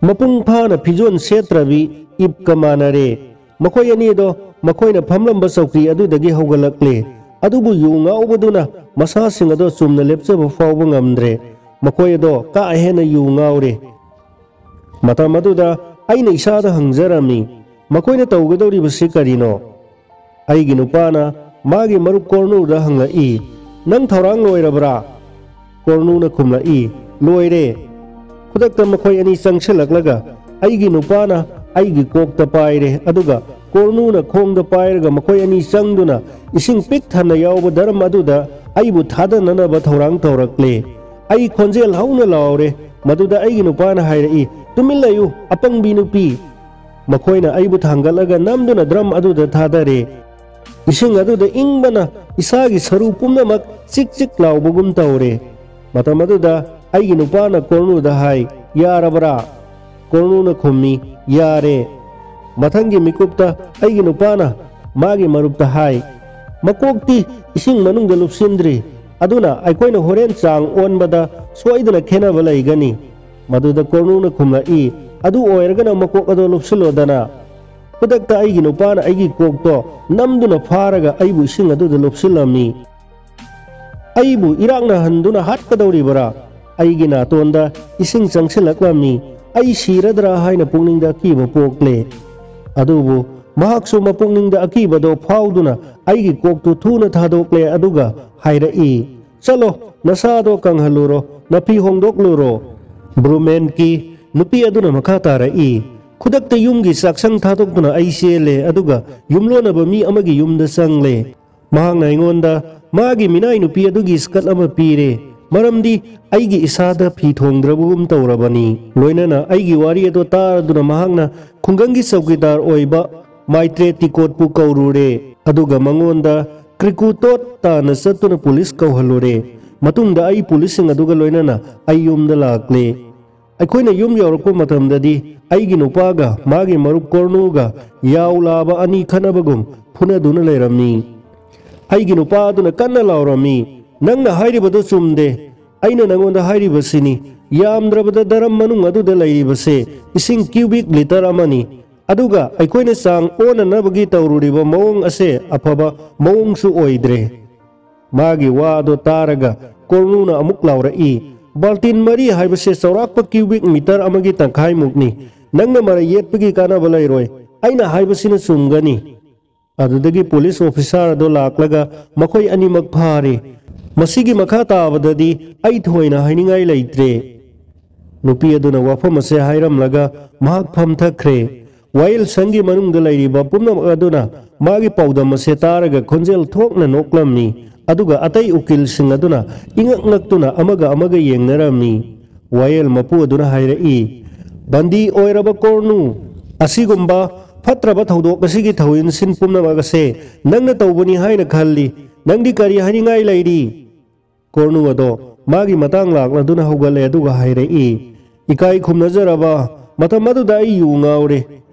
ꯃꯄꯨꯡ ꯐꯥꯅ ꯐꯤꯖꯣꯜ ꯁꯦꯠꯇ꯭ꯔꯕꯤ ꯏꯕꯀ ꯃꯥꯟꯅꯔꯦ꯫" ꯃꯈꯣꯏ ꯑꯅꯤꯗꯣ ꯃꯈꯣꯏꯅ ꯐꯝꯂꯝꯕ ꯆꯧꯀ꯭ꯔꯤ ꯑꯗꯨꯗꯒꯤ ꯍꯧꯒꯠꯂꯛꯂꯦ꯫ ꯑꯗꯨꯕꯨ ꯌꯨ ꯉꯥꯎꯕꯗꯨꯅ ꯃꯁꯥꯁꯤꯡ ꯑꯗꯣ ꯆꯨꯝꯅ ꯂꯦꯞꯆꯕ ꯐꯥꯎꯕ ꯉꯝꯗ꯭ꯔꯦ꯫ ꯃꯈꯣꯏ ꯑꯗꯣ ꯀꯥ ꯍꯦꯟꯅ ꯌꯨ ꯉꯥꯎꯔꯦ꯫ ꯃꯇꯝ ꯑꯗꯨꯗ ꯑꯩꯅ ꯏꯁꯥꯗ ꯍꯪꯖꯔꯝꯃꯤ, "ꯃꯈꯣꯏꯅ ꯇꯧꯒꯗꯧꯔꯤꯕꯁꯤ ꯀꯔꯤꯅꯣ?" ꯑꯩꯒꯤ ꯅꯨꯄꯥꯅ ꯃꯥꯒꯤ ꯃꯔꯨꯞ ꯀꯣꯔꯅꯨꯗ ꯍꯪꯂꯛꯏ, "ꯅꯪ ꯊꯧꯔꯥꯡ ꯂꯣꯏꯔꯕ꯭ꯔꯥ?" ꯀꯣꯔꯅꯨꯅ ꯈꯨꯝꯂꯛꯏ, "ꯂꯣꯏꯔꯦ꯫" ꯈꯨꯗꯛꯇ ꯃꯈꯣꯏ ꯑꯅꯤ ꯆꯪꯁꯤꯜꯂꯛꯂꯒ ꯑꯩꯒꯤ ꯅꯨꯄꯥꯅ ꯑꯩꯒꯤ ꯀꯣꯛꯇ ꯄꯥꯏꯔꯦ, ꯑꯗꯨꯒ ꯀꯣꯔꯅꯨꯅ ꯈꯣꯡꯗ ꯄꯥꯏꯔꯒ ꯃꯈꯣꯏ ꯑꯅꯤ ꯆꯪꯗꯨꯅ ꯏꯁꯤꯡ ꯄꯤꯛ ꯊꯟꯅ ꯌꯥꯎꯕ ꯗꯔꯝ ꯑꯗꯨꯗ ꯑꯩꯕꯨ ꯊꯥꯗꯅꯅꯕ ꯊꯧꯔꯥꯡ ꯇꯧꯔꯛꯂꯦ꯫ ꯑꯩ ꯈꯣꯟꯖꯦꯜ ꯍꯧꯅ ꯂꯥꯎꯔꯦ꯫ ꯃꯗꯨꯗ ꯑꯩꯒꯤ ꯅꯨꯄꯥꯅ ꯍꯥꯏꯔꯛꯏ, "ꯇꯨꯃꯤꯟ ꯂꯩꯌꯨ, ꯑꯄꯪꯕꯤ ꯅꯨꯄꯤ!" ꯃꯈꯣꯏꯅ ꯑꯩꯕꯨ ꯊꯥꯡꯒꯠꯂꯒ ꯅꯝꯗꯨꯅ ꯗ꯭ꯔꯝ ꯑꯗꯨꯗ ꯊꯥꯗꯔꯦ꯫ ꯏꯁꯤꯡ ꯑꯗꯨꯗ ꯏꯪꯕꯅ ꯏꯁꯥꯒꯤ ꯁꯔꯨ ꯄꯨꯝꯅꯃꯛ ꯆꯤꯛ ꯆꯤꯛ ꯂꯥꯎꯕꯒꯨꯝ ꯇꯧꯔꯦ꯫ ꯃꯇꯝ ꯑꯗꯨꯗ ꯑꯩꯒꯤ ꯅꯨꯄꯥꯅ ꯀꯣꯔꯅꯨꯗ ꯍꯥꯏ, "ꯌꯥꯔꯕ꯭ꯔꯥ?" ꯀꯣꯔꯅꯨꯅ ꯈꯨꯝꯃꯤ, "ꯌꯥꯔꯦ꯫" ꯃꯊꯪꯒꯤ ꯃꯤꯀꯨꯞꯇ ꯑꯩꯒꯤ ꯅꯨꯄꯥꯅ ꯃꯥꯒꯤ ꯃꯔꯨꯞꯇ ꯍꯥꯏ, "ꯃꯀꯣꯛꯇꯤ ꯏꯁꯤꯡ ꯃꯅꯨꯡꯗ ꯂꯨꯞꯁꯤꯟꯗ꯭ꯔꯤ, ꯑꯗꯨꯅ ꯑꯩꯈꯣꯏꯅ ꯍꯣꯔꯦꯟ ꯆꯥꯡ ꯑꯣꯟꯕꯗ ꯁꯣꯏꯗꯅ ꯈꯦꯠꯅꯕ ꯂꯩꯒꯅꯤ꯫" ꯃꯗꯨꯗ ꯀꯣꯔꯅꯨꯅ ꯈꯨꯝꯂꯛꯏ, "ꯑꯗꯨ ꯑꯣꯏꯔꯒꯅ ꯃꯀꯣꯛ ꯑꯗꯣ ꯂꯨꯞꯁꯤꯜꯂꯣꯗꯅ꯫" ꯈꯨꯗꯛꯇ ꯑꯩꯒꯤ ꯅꯨꯄꯥꯅ ꯑꯩꯒꯤ ꯀꯣꯛꯇꯣ ꯅꯝꯗꯨꯅ ꯐꯥꯔꯒ ꯑꯩꯕꯨ ꯏꯁꯤꯡ ꯑꯗꯨꯗ ꯂꯨꯞꯁꯤꯜꯂꯝꯃꯤ꯫ ꯑꯩꯕꯨ ꯏꯔꯥꯛꯅꯍꯟꯗꯨꯅ ꯍꯥꯠꯀꯗꯧꯔꯤꯕꯔꯥ? ꯑꯩꯒꯤ ꯅꯥꯇꯣꯟꯗ ꯏꯁꯤꯡ ꯆꯪꯁꯤꯜꯂꯛꯂꯝꯃꯤ꯫ ꯑꯩ ꯁꯤꯔꯗ꯭ꯔꯥ ꯍꯥꯏꯅ ꯄꯨꯛꯅꯤꯡꯗ ꯑꯀꯤꯕ ꯄꯣꯛꯂꯦ꯫ ꯑꯗꯨꯕꯨ ꯃꯍꯥꯛꯁꯨ ꯃꯄꯨꯛꯅꯤꯡꯗ ꯑꯀꯤꯕꯗꯣ ꯐꯥꯎꯗꯨꯅ ꯑꯩꯒꯤ ꯀꯣꯛꯇꯨ ꯊꯨꯅ ꯊꯥꯗꯣꯛꯂꯦ, ꯑꯗꯨꯒ ꯍꯥꯏꯔꯛꯏ, "ꯆꯠꯂꯣ, ꯅꯁꯥꯗꯣ ꯀꯪꯍꯜꯂꯨꯔꯣ, ꯅꯐꯤ ꯍꯣꯡꯗꯣꯛꯂꯨꯔꯣ꯫" ꯕ꯭ꯔꯨꯃꯦꯟꯀꯤ ꯅꯨꯄꯤ ꯑꯗꯨꯅ ꯃꯈꯥ ꯇꯥꯔꯛꯏ, "ꯈꯨꯗꯛꯇ ꯌꯨꯝꯒꯤ ꯆꯥꯛꯁꯪ ꯊꯥꯗꯣꯛꯇꯨꯅ ꯑꯩ ꯆꯦꯜꯂꯦ, ꯑꯗꯨꯒ ꯌꯨꯝꯂꯣꯟꯅꯕ ꯃꯤ ꯑꯃꯒꯤ ꯌꯨꯝꯗ ꯆꯪꯂꯦ꯫ ꯃꯍꯥꯛꯅ ꯑꯩꯉꯣꯟꯗ ꯃꯥꯒꯤ ꯃꯤꯅꯥꯏ ꯅꯨꯄꯤ ꯑꯗꯨꯒꯤ ꯁ꯭ꯀꯠ ꯑꯃ ꯄꯤꯔꯦ, ꯃꯔꯝꯗꯤ ꯑꯩꯒꯤ ꯏꯁꯥꯗ ꯐꯤ ꯊꯣꯡꯗ꯭ꯔꯕꯒꯨꯝ ꯇꯧꯔꯕꯅꯤ꯫" ꯂꯣꯏꯅꯅ ꯑꯩꯒꯤ ꯋꯥꯔꯤ ꯑꯗꯨ ꯇꯥꯔꯗꯨꯅ ꯃꯍꯥꯛꯅ ꯈꯨꯡꯒꯪꯒꯤ ꯆꯧꯀꯤꯗꯥꯔ ꯑꯣꯏꯕ ꯃꯥꯏꯇ꯭ꯔꯦ ꯇꯤꯀꯣꯠꯄꯨ ꯀꯧꯔꯨꯔꯦ, ꯑꯗꯨꯒ ꯃꯉꯣꯟꯗ ꯀ꯭ꯔꯤꯀꯨꯇꯣꯠ ꯇꯥꯅ ꯆꯠꯇꯨꯅ ꯄꯨꯂꯤꯁ ꯀꯧꯍꯜꯂꯨꯔꯦ꯫ ꯃꯇꯨꯡꯗ ꯑꯩ ꯄꯨꯂꯤꯁꯁꯤꯡ ꯑꯗꯨꯒ ꯂꯣꯏꯅꯅ ꯑꯩ ꯌꯨꯝꯗ ꯂꯥꯛꯂꯦ꯫ ꯑꯩꯈꯣꯏꯅ ꯌꯨꯝ ꯌꯧꯔꯛꯄ ꯃꯇꯝꯗꯗꯤ ꯑꯩꯒꯤ ꯅꯨꯄꯥꯒ ꯃꯥꯒꯤ ꯃꯔꯨꯞ ꯀꯣꯔꯅꯨꯒ ꯌꯥꯎ ꯂꯥꯕ ꯑꯅꯤ ꯈꯠꯅꯕꯒꯨꯝ ꯐꯨꯅꯗꯨꯅ ꯂꯩꯔꯝꯃꯤ꯫ ꯑꯩꯒꯤ ꯅꯨꯄꯥ ꯑꯗꯨꯅ ꯀꯟꯅ ꯂꯥꯎꯔꯝꯃꯤ, "ꯅꯪꯅ ꯍꯥꯏꯔꯤꯕꯗꯨ ꯆꯨꯝꯗꯦ꯫ ꯑꯩꯅ ꯅꯪꯉꯣꯟꯗ ꯍꯥꯏꯔꯤꯕꯁꯤꯅꯤ, ꯌꯥꯝꯗ꯭ꯔꯕꯗ ꯗꯔꯝ ꯃꯅꯨꯡ ꯑꯗꯨꯗ ꯂꯩꯔꯤꯕꯁꯦ ꯏꯁꯤꯡ ꯀ꯭ꯌꯨꯕꯤꯛ ꯂꯤꯇꯔ ꯑꯃꯅꯤ, ꯑꯗꯨꯒ ꯑꯩꯈꯣꯏꯅ ꯆꯥꯡ ꯑꯣꯟꯅꯅꯕꯒꯤ ꯇꯧꯔꯨꯔꯤꯕ ꯃꯑꯣꯡ ꯑꯁꯦ ꯑꯐꯕ ꯃꯑꯣꯡꯁꯨ ꯑꯣꯏꯗ꯭ꯔꯦ꯫" ꯃꯥꯒꯤ ꯋꯥ ꯑꯗꯨ ꯇꯥꯔꯒ ꯀꯣꯔꯅꯨꯅ ꯑꯃꯨꯛ ꯂꯥꯎꯔꯛꯏ, "ꯕꯥꯜꯇꯤꯟ ꯃꯔꯤ ꯍꯥꯏꯕꯁꯦ ꯆꯥꯎꯔꯥꯛꯄ ꯀ꯭ꯌꯨꯕꯤꯛ ꯃꯤꯇꯔ ꯑꯃꯒꯤ ꯇꯪꯈꯥꯏꯃꯨꯛꯅꯤ꯫ ꯅꯪꯅ ꯃꯔꯩ ꯌꯦꯠꯄꯒꯤ ꯀꯥꯟꯅꯕ ꯂꯩꯔꯣꯏ꯫ ꯑꯩꯅ ꯍꯥꯏꯕꯁꯤꯅ ꯆꯨꯝꯒꯅꯤ꯫" ꯑꯗꯨꯗꯒꯤ ꯄꯨꯂꯤꯁ ꯑꯣꯐꯤꯁꯥꯔ ꯑꯗꯨ ꯂꯥꯛꯂꯒ ꯃꯈꯣꯏ ꯑꯅꯤꯃꯛ ꯐꯥꯔꯤ꯫ ꯃꯁꯤꯒꯤ ꯃꯈꯥ ꯇꯥꯕꯗꯗꯤ ꯑꯩ ꯊꯣꯏꯅ ꯍꯥꯏꯅꯤꯡꯉꯥꯏ ꯂꯩꯇ꯭ꯔꯦ꯫ ꯅꯨꯄꯤ ꯑꯗꯨꯅ ꯋꯥꯐꯝ ꯑꯁꯦ ꯍꯥꯏꯔꯝꯂꯒ ꯃꯍꯥꯛ ꯐꯝꯊꯈ꯭ꯔꯦ꯫ ꯋꯥꯌꯦꯜꯁꯪꯒꯤ ꯃꯅꯨꯡꯗ ꯂꯩꯔꯤꯕ ꯄꯨꯝꯅꯃꯛ ꯑꯗꯨꯅ ꯃꯥꯒꯤ ꯄꯥꯎꯗꯝ ꯑꯁꯦ ꯇꯥꯔꯒ ꯈꯣꯟꯖꯦꯜ ꯊꯣꯛꯅ ꯅꯣꯛꯂꯝꯃꯤ, ꯑꯗꯨꯒ ꯑꯇꯩ ꯎꯀꯤꯜꯁꯤꯡ ꯑꯗꯨꯅ ꯏꯉꯛ ꯉꯛꯇꯨꯅ ꯑꯃꯒ ꯑꯃꯒ ꯌꯦꯡꯅꯔꯝꯃꯤ꯫ ꯋꯥꯌꯦꯜ ꯃꯄꯨ ꯑꯗꯨꯅ ꯍꯥꯏꯔꯛꯏ, "ꯕꯟꯗꯤ ꯑꯣꯏꯔꯕ ꯀꯣꯔꯅꯨ, ꯑꯁꯤꯒꯨꯝꯕ ꯐꯠꯇ꯭ꯔꯕ ꯊꯧꯗꯣꯛ ꯑꯁꯤꯒꯤ ꯊꯧꯏꯟꯁꯤꯟ ꯄꯨꯝꯅꯃꯛ ꯑꯁꯦ ꯅꯪꯅ ꯇꯧꯕꯅꯤ ꯍꯥꯏꯅ ꯈꯜꯂꯤ꯫ ꯅꯪꯗꯤ ꯀꯔꯤ ꯍꯥꯏꯅꯤꯡꯉꯥꯏ ꯂꯩꯔꯤ?" ꯀꯣꯔꯅꯨ ꯑꯗꯣ ꯃꯥꯒꯤ ꯃꯇꯥꯡ ꯂꯥꯛꯂꯗꯨꯅ ꯍꯧꯒꯠꯂꯦ, ꯑꯗꯨꯒ ꯍꯥꯏꯔꯛꯏ, "ꯏꯀꯥꯏ ꯈꯨꯝꯅꯖꯔꯕ, ꯃꯇꯝ ꯑꯗꯨꯗ ꯑꯩ ꯌꯨ ꯉꯥꯎꯔꯦ꯫"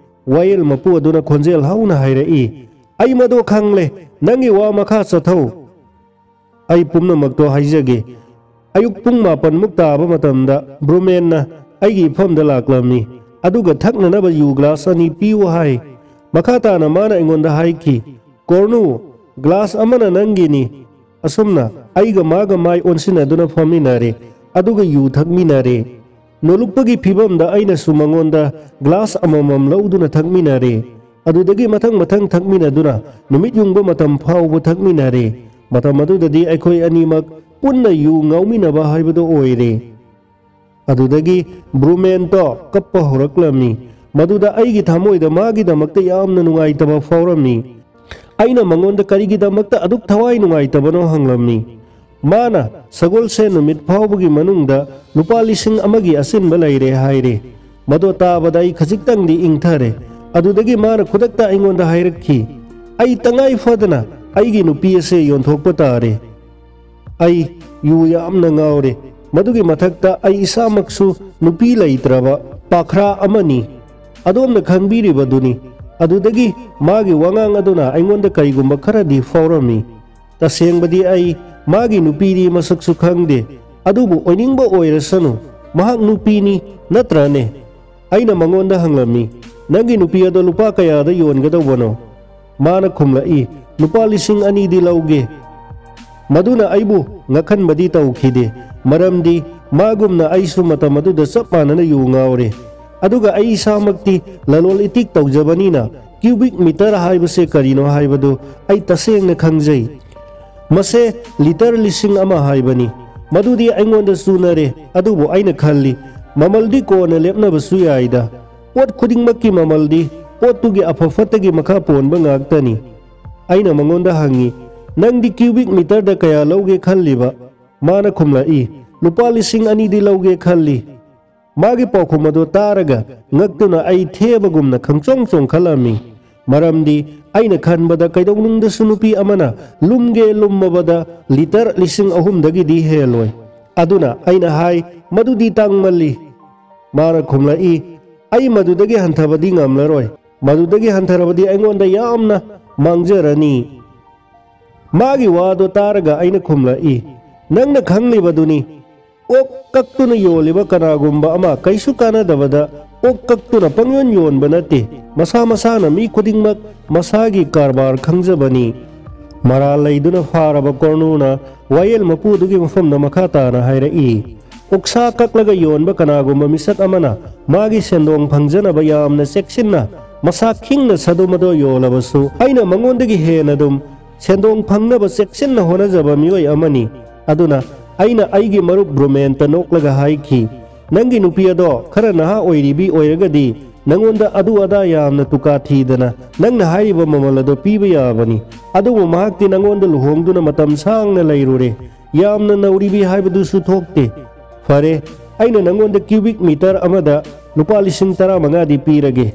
ꯋꯥꯌꯦꯜ ꯃꯄꯨ ꯑꯗꯨꯅ ꯈꯣꯟꯖꯦꯜ ꯍꯧꯅ ꯍꯥꯏꯔꯛꯏ, "ꯑꯩ ꯃꯗꯨ ꯈꯪꯂꯦ꯫ ꯅꯪꯒꯤ ꯋꯥ ꯃꯈꯥ ꯆꯠꯊꯧ꯫ ꯑꯩ ꯄꯨꯝꯅꯃꯛꯇꯣ ꯍꯥꯏꯖꯒꯦ꯫ ꯑꯌꯨꯛ ꯄꯨꯡ ꯃꯥꯄꯟꯃꯨꯛ ꯇꯥꯕ ꯃꯇꯝꯗ ꯕ꯭ꯔꯨꯃꯦꯟꯅ ꯑꯩꯒꯤ ꯏꯐꯝꯗ ꯂꯥꯛꯂꯝꯃꯤ, ꯑꯗꯨꯒ ꯊꯛꯅꯅꯕ ꯌꯨ ꯒ꯭ꯂꯥꯁ ꯑꯅꯤ ꯄꯤꯌꯨ ꯍꯥꯏ꯫ ꯃꯈꯥ ꯇꯥꯅ ꯃꯥꯅ ꯑꯩꯉꯣꯟꯗ ꯍꯥꯏꯈꯤ, 'ꯀꯣꯔꯅꯨ, ꯒ꯭ꯂꯥꯁ ꯑꯃꯅ ꯅꯪꯒꯤꯅꯤ, ꯑꯁꯨꯝꯅ ꯑꯩꯒ ꯃꯥꯒ ꯃꯥꯏ ꯑꯣꯟꯁꯤꯟꯅꯗꯨꯅ ꯐꯝꯃꯤꯟꯅꯔꯦ, ꯑꯗꯨꯒ ꯌꯨ ꯊꯛꯃꯤꯟꯅꯔꯦ꯫ ꯅꯣꯂꯨꯛꯄꯒꯤ ꯐꯤꯕꯝꯗ ꯑꯩꯅꯁꯨ ꯃꯉꯣꯟꯗ ꯒ꯭ꯂꯥꯁ ꯑꯃꯃꯝ ꯂꯧꯗꯨꯅ ꯊꯛꯃꯤꯟꯅꯔꯦ꯫ ꯑꯗꯨꯗꯒꯤ ꯃꯊꯪ ꯃꯊꯪ ꯊꯛꯃꯤꯟꯅꯗꯨꯅ ꯅꯨꯃꯤꯠ ꯌꯨꯡꯕ ꯃꯇꯝ ꯐꯥꯎꯕ ꯊꯛꯃꯤꯟꯅꯔꯦ꯫ ꯃꯇꯝ ꯑꯗꯨꯗꯗꯤ ꯑꯩꯈꯣꯏ ꯑꯅꯤꯃꯛ ꯄꯨꯟꯅ ꯌꯨ ꯉꯥꯎꯃꯤꯟꯅꯕ ꯍꯥꯏꯕꯗꯨ ꯑꯣꯏꯔꯦ꯫ ꯑꯗꯨꯗꯒꯤ ꯕ꯭ꯔꯨꯃꯦꯟꯇꯣ ꯀꯞꯄ ꯍꯧꯔꯛꯂꯝꯃꯤ꯫ ꯃꯗꯨꯗ ꯑꯩꯒꯤ ꯊꯃꯣꯏꯗ ꯃꯥꯒꯤꯗꯃꯛꯇ ꯌꯥꯝꯅ ꯅꯨꯡꯉꯥꯏꯇꯕ ꯐꯥꯎꯔꯝꯃꯤ꯫ ꯑꯩꯅ ꯃꯉꯣꯟꯗ ꯀꯔꯤꯒꯤꯗꯃꯛꯇ ꯑꯗꯨꯛ ꯊꯋꯥꯏ ꯅꯨꯡꯉꯥꯏꯇꯕꯅꯣ ꯍꯪꯂꯝꯃꯤ꯫ ꯃꯥꯅ ꯁꯒꯣꯜꯁꯦꯟ ꯅꯨꯃꯤꯠ ꯐꯥꯎꯕꯒꯤ ꯃꯅꯨꯡꯗ ꯂꯨꯄꯥ ꯂꯤꯁꯤꯡ ꯑꯃꯒꯤ ꯑꯆꯤꯟꯕ ꯂꯩꯔꯦ ꯍꯥꯏꯔꯦ꯫ ꯃꯗꯣ ꯇꯥꯕꯗ ꯑꯩ ꯈꯖꯤꯛꯇꯪꯗꯤ ꯏꯪꯊꯔꯦ꯫ ꯑꯗꯨꯗꯒꯤ ꯃꯥꯅ ꯈꯨꯗꯛꯇ ꯑꯩꯉꯣꯟꯗ ꯍꯥꯏꯔꯛꯈꯤ, "ꯑꯩ ꯇꯉꯥꯏ ꯐꯗꯅ ꯑꯩꯒꯤ ꯅꯨꯄꯤ ꯑꯁꯦ ꯌꯣꯟꯊꯣꯛꯄ ꯇꯥꯔꯦ꯫ ꯑꯩ ꯌꯨ ꯌꯥꯝꯅ ꯉꯥꯎꯔꯦ꯫ ꯃꯗꯨꯒꯤ ꯃꯊꯛꯇ ꯑꯩ ꯏꯁꯥꯃꯛꯁꯨ ꯅꯨꯄꯤ ꯂꯩꯇ꯭ꯔꯕ ꯄꯥꯈ꯭ꯔꯥ ꯑꯃꯅꯤ꯫ ꯑꯗꯣꯝꯅ ꯈꯪꯕꯤꯔꯤꯕꯗꯨꯅꯤ꯫" ꯑꯗꯨꯗꯒꯤ ꯃꯥꯒꯤ ꯋꯥꯉꯥꯡ ꯑꯗꯨꯅ ꯑꯩꯉꯣꯟꯗ ꯀꯔꯤꯒꯨꯝꯕ ꯈꯔꯗꯤ ꯐꯥꯎꯔꯝꯃꯤ꯫ ꯇꯁꯦꯡꯕꯗꯤ ꯑꯩ ꯃꯥꯒꯤ ꯅꯨꯄꯤꯗꯤ ꯃꯁꯛꯁꯨ ꯈꯪꯗꯦ, ꯑꯗꯨꯕꯨ ꯑꯣꯏꯅꯤꯡꯕ ꯑꯣꯏꯔꯁꯅꯨ, ꯃꯍꯥꯛ ꯅꯨꯄꯤꯅꯤ, ꯅꯠꯇ꯭ꯔꯅꯦ? ꯑꯩꯅ ꯃꯉꯣꯟꯗ ꯍꯪꯂꯝꯃꯤ, "ꯅꯪꯒꯤ ꯅꯨꯄꯤ ꯑꯗꯣ ꯂꯨꯄꯥ ꯀꯌꯥꯗ ꯌꯣꯟꯒꯗꯧꯕꯅꯣ?" ꯃꯥꯅ ꯈꯨꯝꯂꯛꯏ, "ꯂꯨꯄꯥ ꯂꯤꯁꯤꯡ ꯑꯅꯤꯗꯤ ꯂꯧꯒꯦ꯫" ꯃꯗꯨꯅ ꯑꯩꯕꯨ ꯉꯛꯍꯟꯕꯗꯤ ꯇꯧꯈꯤꯗꯦ, ꯃꯔꯝꯗꯤ ꯃꯥꯒꯨꯝꯅ ꯑꯩꯁꯨ ꯃꯇꯝ ꯑꯗꯨꯗ ꯆꯞ ꯃꯥꯟꯅꯅ ꯌꯨ ꯉꯥꯎꯔꯦ꯫ ꯑꯗꯨꯒ ꯑꯩ ꯏꯁꯥꯃꯛꯇꯤ ꯂꯂꯣꯜ ꯏꯇꯤꯛ ꯇꯧꯖꯕꯅꯤꯅ cubic meter ꯍꯥꯏꯕꯁꯦ ꯀꯔꯤꯅꯣ ꯍꯥꯏꯕꯗꯨ ꯑꯩ ꯇꯁꯦꯡꯅ ꯈꯪꯖꯩ꯫ ꯃꯁꯦ ꯂꯤꯇꯔ ꯂꯤꯁꯤꯡ ꯑꯃ ꯍꯥꯏꯕꯅꯤ꯫ ꯃꯗꯨꯗꯤ ꯑꯩꯉꯣꯟꯗ ꯆꯨꯅꯔꯦ, ꯑꯗꯨꯕꯨ ꯑꯩꯅ ꯈꯜꯂꯤ, ꯃꯃꯜꯗꯤ ꯀꯣꯟꯅ ꯂꯦꯞꯅꯕꯁꯨ ꯌꯥꯏꯗ꯫ ꯄꯣꯠ ꯈꯨꯗꯤꯡꯃꯛꯀꯤ ꯃꯃꯜꯗꯤ ꯄꯣꯠꯇꯨꯒꯤ ꯑꯐ ꯐꯠꯇꯒꯤ ꯃꯈꯥ ꯄꯣꯟꯕ ꯉꯥꯛꯇꯅꯤ꯫ ꯑꯩꯅ ꯃꯉꯣꯟꯗ ꯍꯪꯉꯤ, "ꯅꯪꯗꯤ cubic meterꯗ ꯀꯌꯥ ꯂꯧꯒꯦ ꯈꯜꯂꯤꯕ?" ꯃꯥꯅ ꯈꯨꯝꯂꯛꯏ, "ꯂꯨꯄꯥ ꯂꯤꯁꯤꯡ ꯑꯅꯤꯗꯤ ꯂꯧꯒꯦ ꯈꯜꯂꯤ꯫" ꯃꯥꯒꯤ ꯄꯥꯎꯈꯨꯝ ꯑꯗꯨ ꯇꯥꯔꯒ ꯉꯛꯇꯨꯅ ꯑꯩ ꯊꯦꯕꯒꯨꯝꯅ ꯈꯪꯆꯣꯡ ꯆꯣꯡꯈꯠꯂꯝꯃꯤ꯫ ꯃꯔꯝꯗꯤ ꯑꯩꯅ ꯈꯟꯕꯗ ꯀꯩꯗꯧꯅꯨꯡꯗꯁꯨ ꯅꯨꯄꯤ ꯑꯃꯅ ꯂꯨꯝꯒꯦ ꯂꯨꯝꯃꯕꯗ ꯂꯤꯇꯔ ꯂꯤꯁꯤꯡ ꯑꯍꯨꯝꯗꯒꯤꯗꯤ ꯍꯦꯜꯂꯣꯏ꯫ ꯑꯗꯨꯅ ꯑꯩꯅ ꯍꯥꯏ, "ꯃꯗꯨꯗꯤ ꯇꯥꯡꯃꯜꯂꯤ꯫" ꯃꯥꯅ ꯈꯨꯝꯂꯛꯏ, "ꯑꯩ ꯃꯗꯨꯗꯒꯤ ꯍꯟꯊꯕꯗꯤ ꯉꯝꯂꯔꯣꯏ꯫ ꯃꯗꯨꯗꯒꯤ ꯍꯟꯊꯔꯕꯗꯤ ꯑꯩꯉꯣꯟꯗ ꯌꯥꯝꯅ ꯃꯥꯡꯖꯔꯅꯤ꯫" ꯃꯥꯒꯤ ꯋꯥꯗꯣ ꯇꯥꯔꯒ ꯑꯩꯅ ꯈꯨꯝꯂꯛꯏ, "ꯅꯪꯅ ꯈꯪꯂꯤꯕꯗꯨꯅꯤ, ꯑꯣꯛ ꯀꯛꯇꯨꯅ ꯌꯣꯜꯂꯤꯕ ꯀꯅꯥꯒꯨꯝꯕ ꯑꯃ ꯀꯩꯁꯨ ꯀꯥꯟꯅꯗꯕꯗ ꯑꯣꯛ ꯀꯛꯇꯨꯅ ꯄꯪꯌꯣꯟ ꯌꯣꯟꯕ ꯅꯠꯇꯦ꯫ ꯃꯁꯥ ꯃꯁꯥꯅ ꯃꯤ ꯈꯨꯗꯤꯡꯃꯛ ꯃꯁꯥꯒꯤ ꯀꯔꯕꯥꯔ ꯈꯪꯖꯕꯅꯤ꯫" ꯃꯔꯥꯜ ꯂꯩꯗꯨꯅ ꯐꯥꯔꯕ ꯀꯣꯔꯅꯨꯅ ꯋꯥꯌꯦꯜ ꯃꯄꯨꯗꯨꯒꯤ ꯃꯐꯝꯗ ꯃꯈꯥ ꯇꯥꯅ ꯍꯥꯏꯔꯛꯏ, "ꯑꯣꯛꯁꯥ ꯀꯛꯂꯒ ꯌꯣꯟꯕ ꯀꯅꯥꯒꯨꯝꯕ ꯃꯤꯁꯛ ꯑꯃꯅ ꯃꯥꯒꯤ ꯁꯦꯟꯗꯣꯡ ꯐꯪꯖꯅꯕ ꯌꯥꯝꯅ ꯆꯦꯛꯁꯤꯟꯅ ꯃꯁꯥ ꯈꯤꯡꯅ ꯁꯥꯗꯨꯝ ꯑꯗꯣ ꯌꯣꯜꯂꯕꯁꯨ, ꯑꯩꯅ ꯃꯉꯣꯟꯗꯒꯤ ꯍꯦꯟꯅ ꯑꯗꯨꯝ ꯁꯦꯟꯗꯣꯡ ꯐꯪꯅꯕ ꯆꯦꯛꯁꯤꯟꯅ ꯍꯣꯠꯅꯖꯕ ꯃꯤꯑꯣꯏ ꯑꯃꯅꯤ꯫ ꯑꯗꯨꯅ ꯑꯩꯅ ꯑꯩꯒꯤ ꯃꯔꯨꯞ ꯕ꯭ꯔꯨꯃꯦꯟꯇ ꯅꯣꯛꯂꯒ ꯍꯥꯏꯈꯤ, 'ꯅꯪꯒꯤ ꯅꯨꯄꯤ ꯑꯗꯣ ꯈꯔ ꯅꯍꯥ ꯑꯣꯏꯔꯤꯕꯤ ꯑꯣꯏꯔꯒꯗꯤ ꯅꯉꯣꯟꯗ ꯑꯗꯨ ꯑꯗꯥ ꯌꯥꯝꯅ ꯇꯨꯀꯥ ꯊꯤꯗꯅ ꯅꯪꯅ ꯍꯥꯏꯔꯤꯕ ꯃꯃꯜ ꯑꯗꯣ ꯄꯤꯕ ꯌꯥꯕꯅꯤ꯫ ꯑꯗꯨꯕꯨ ꯃꯍꯥꯛꯇꯤ ꯅꯉꯣꯟꯗ ꯂꯨꯍꯣꯡꯗꯨꯅ ꯃꯇꯝ ꯁꯥꯡꯅ ꯂꯩꯔꯨꯔꯦ꯫ ꯌꯥꯝꯅ ꯅꯧꯔꯤꯕꯤ ꯍꯥꯏꯕꯗꯨꯁꯨ ꯊꯣꯛꯇꯦ꯫ ꯐꯔꯦ, ꯑꯩꯅ ꯅꯉꯣꯟꯗ ꯀ꯭ꯌꯨꯕꯤꯛ ꯃꯤꯇꯔ ꯑꯃꯗ ꯂꯨꯄꯥ ꯂꯤꯁꯤꯡ ꯇꯔꯥꯃꯉꯥꯗꯤ ꯄꯤꯔꯒꯦ꯫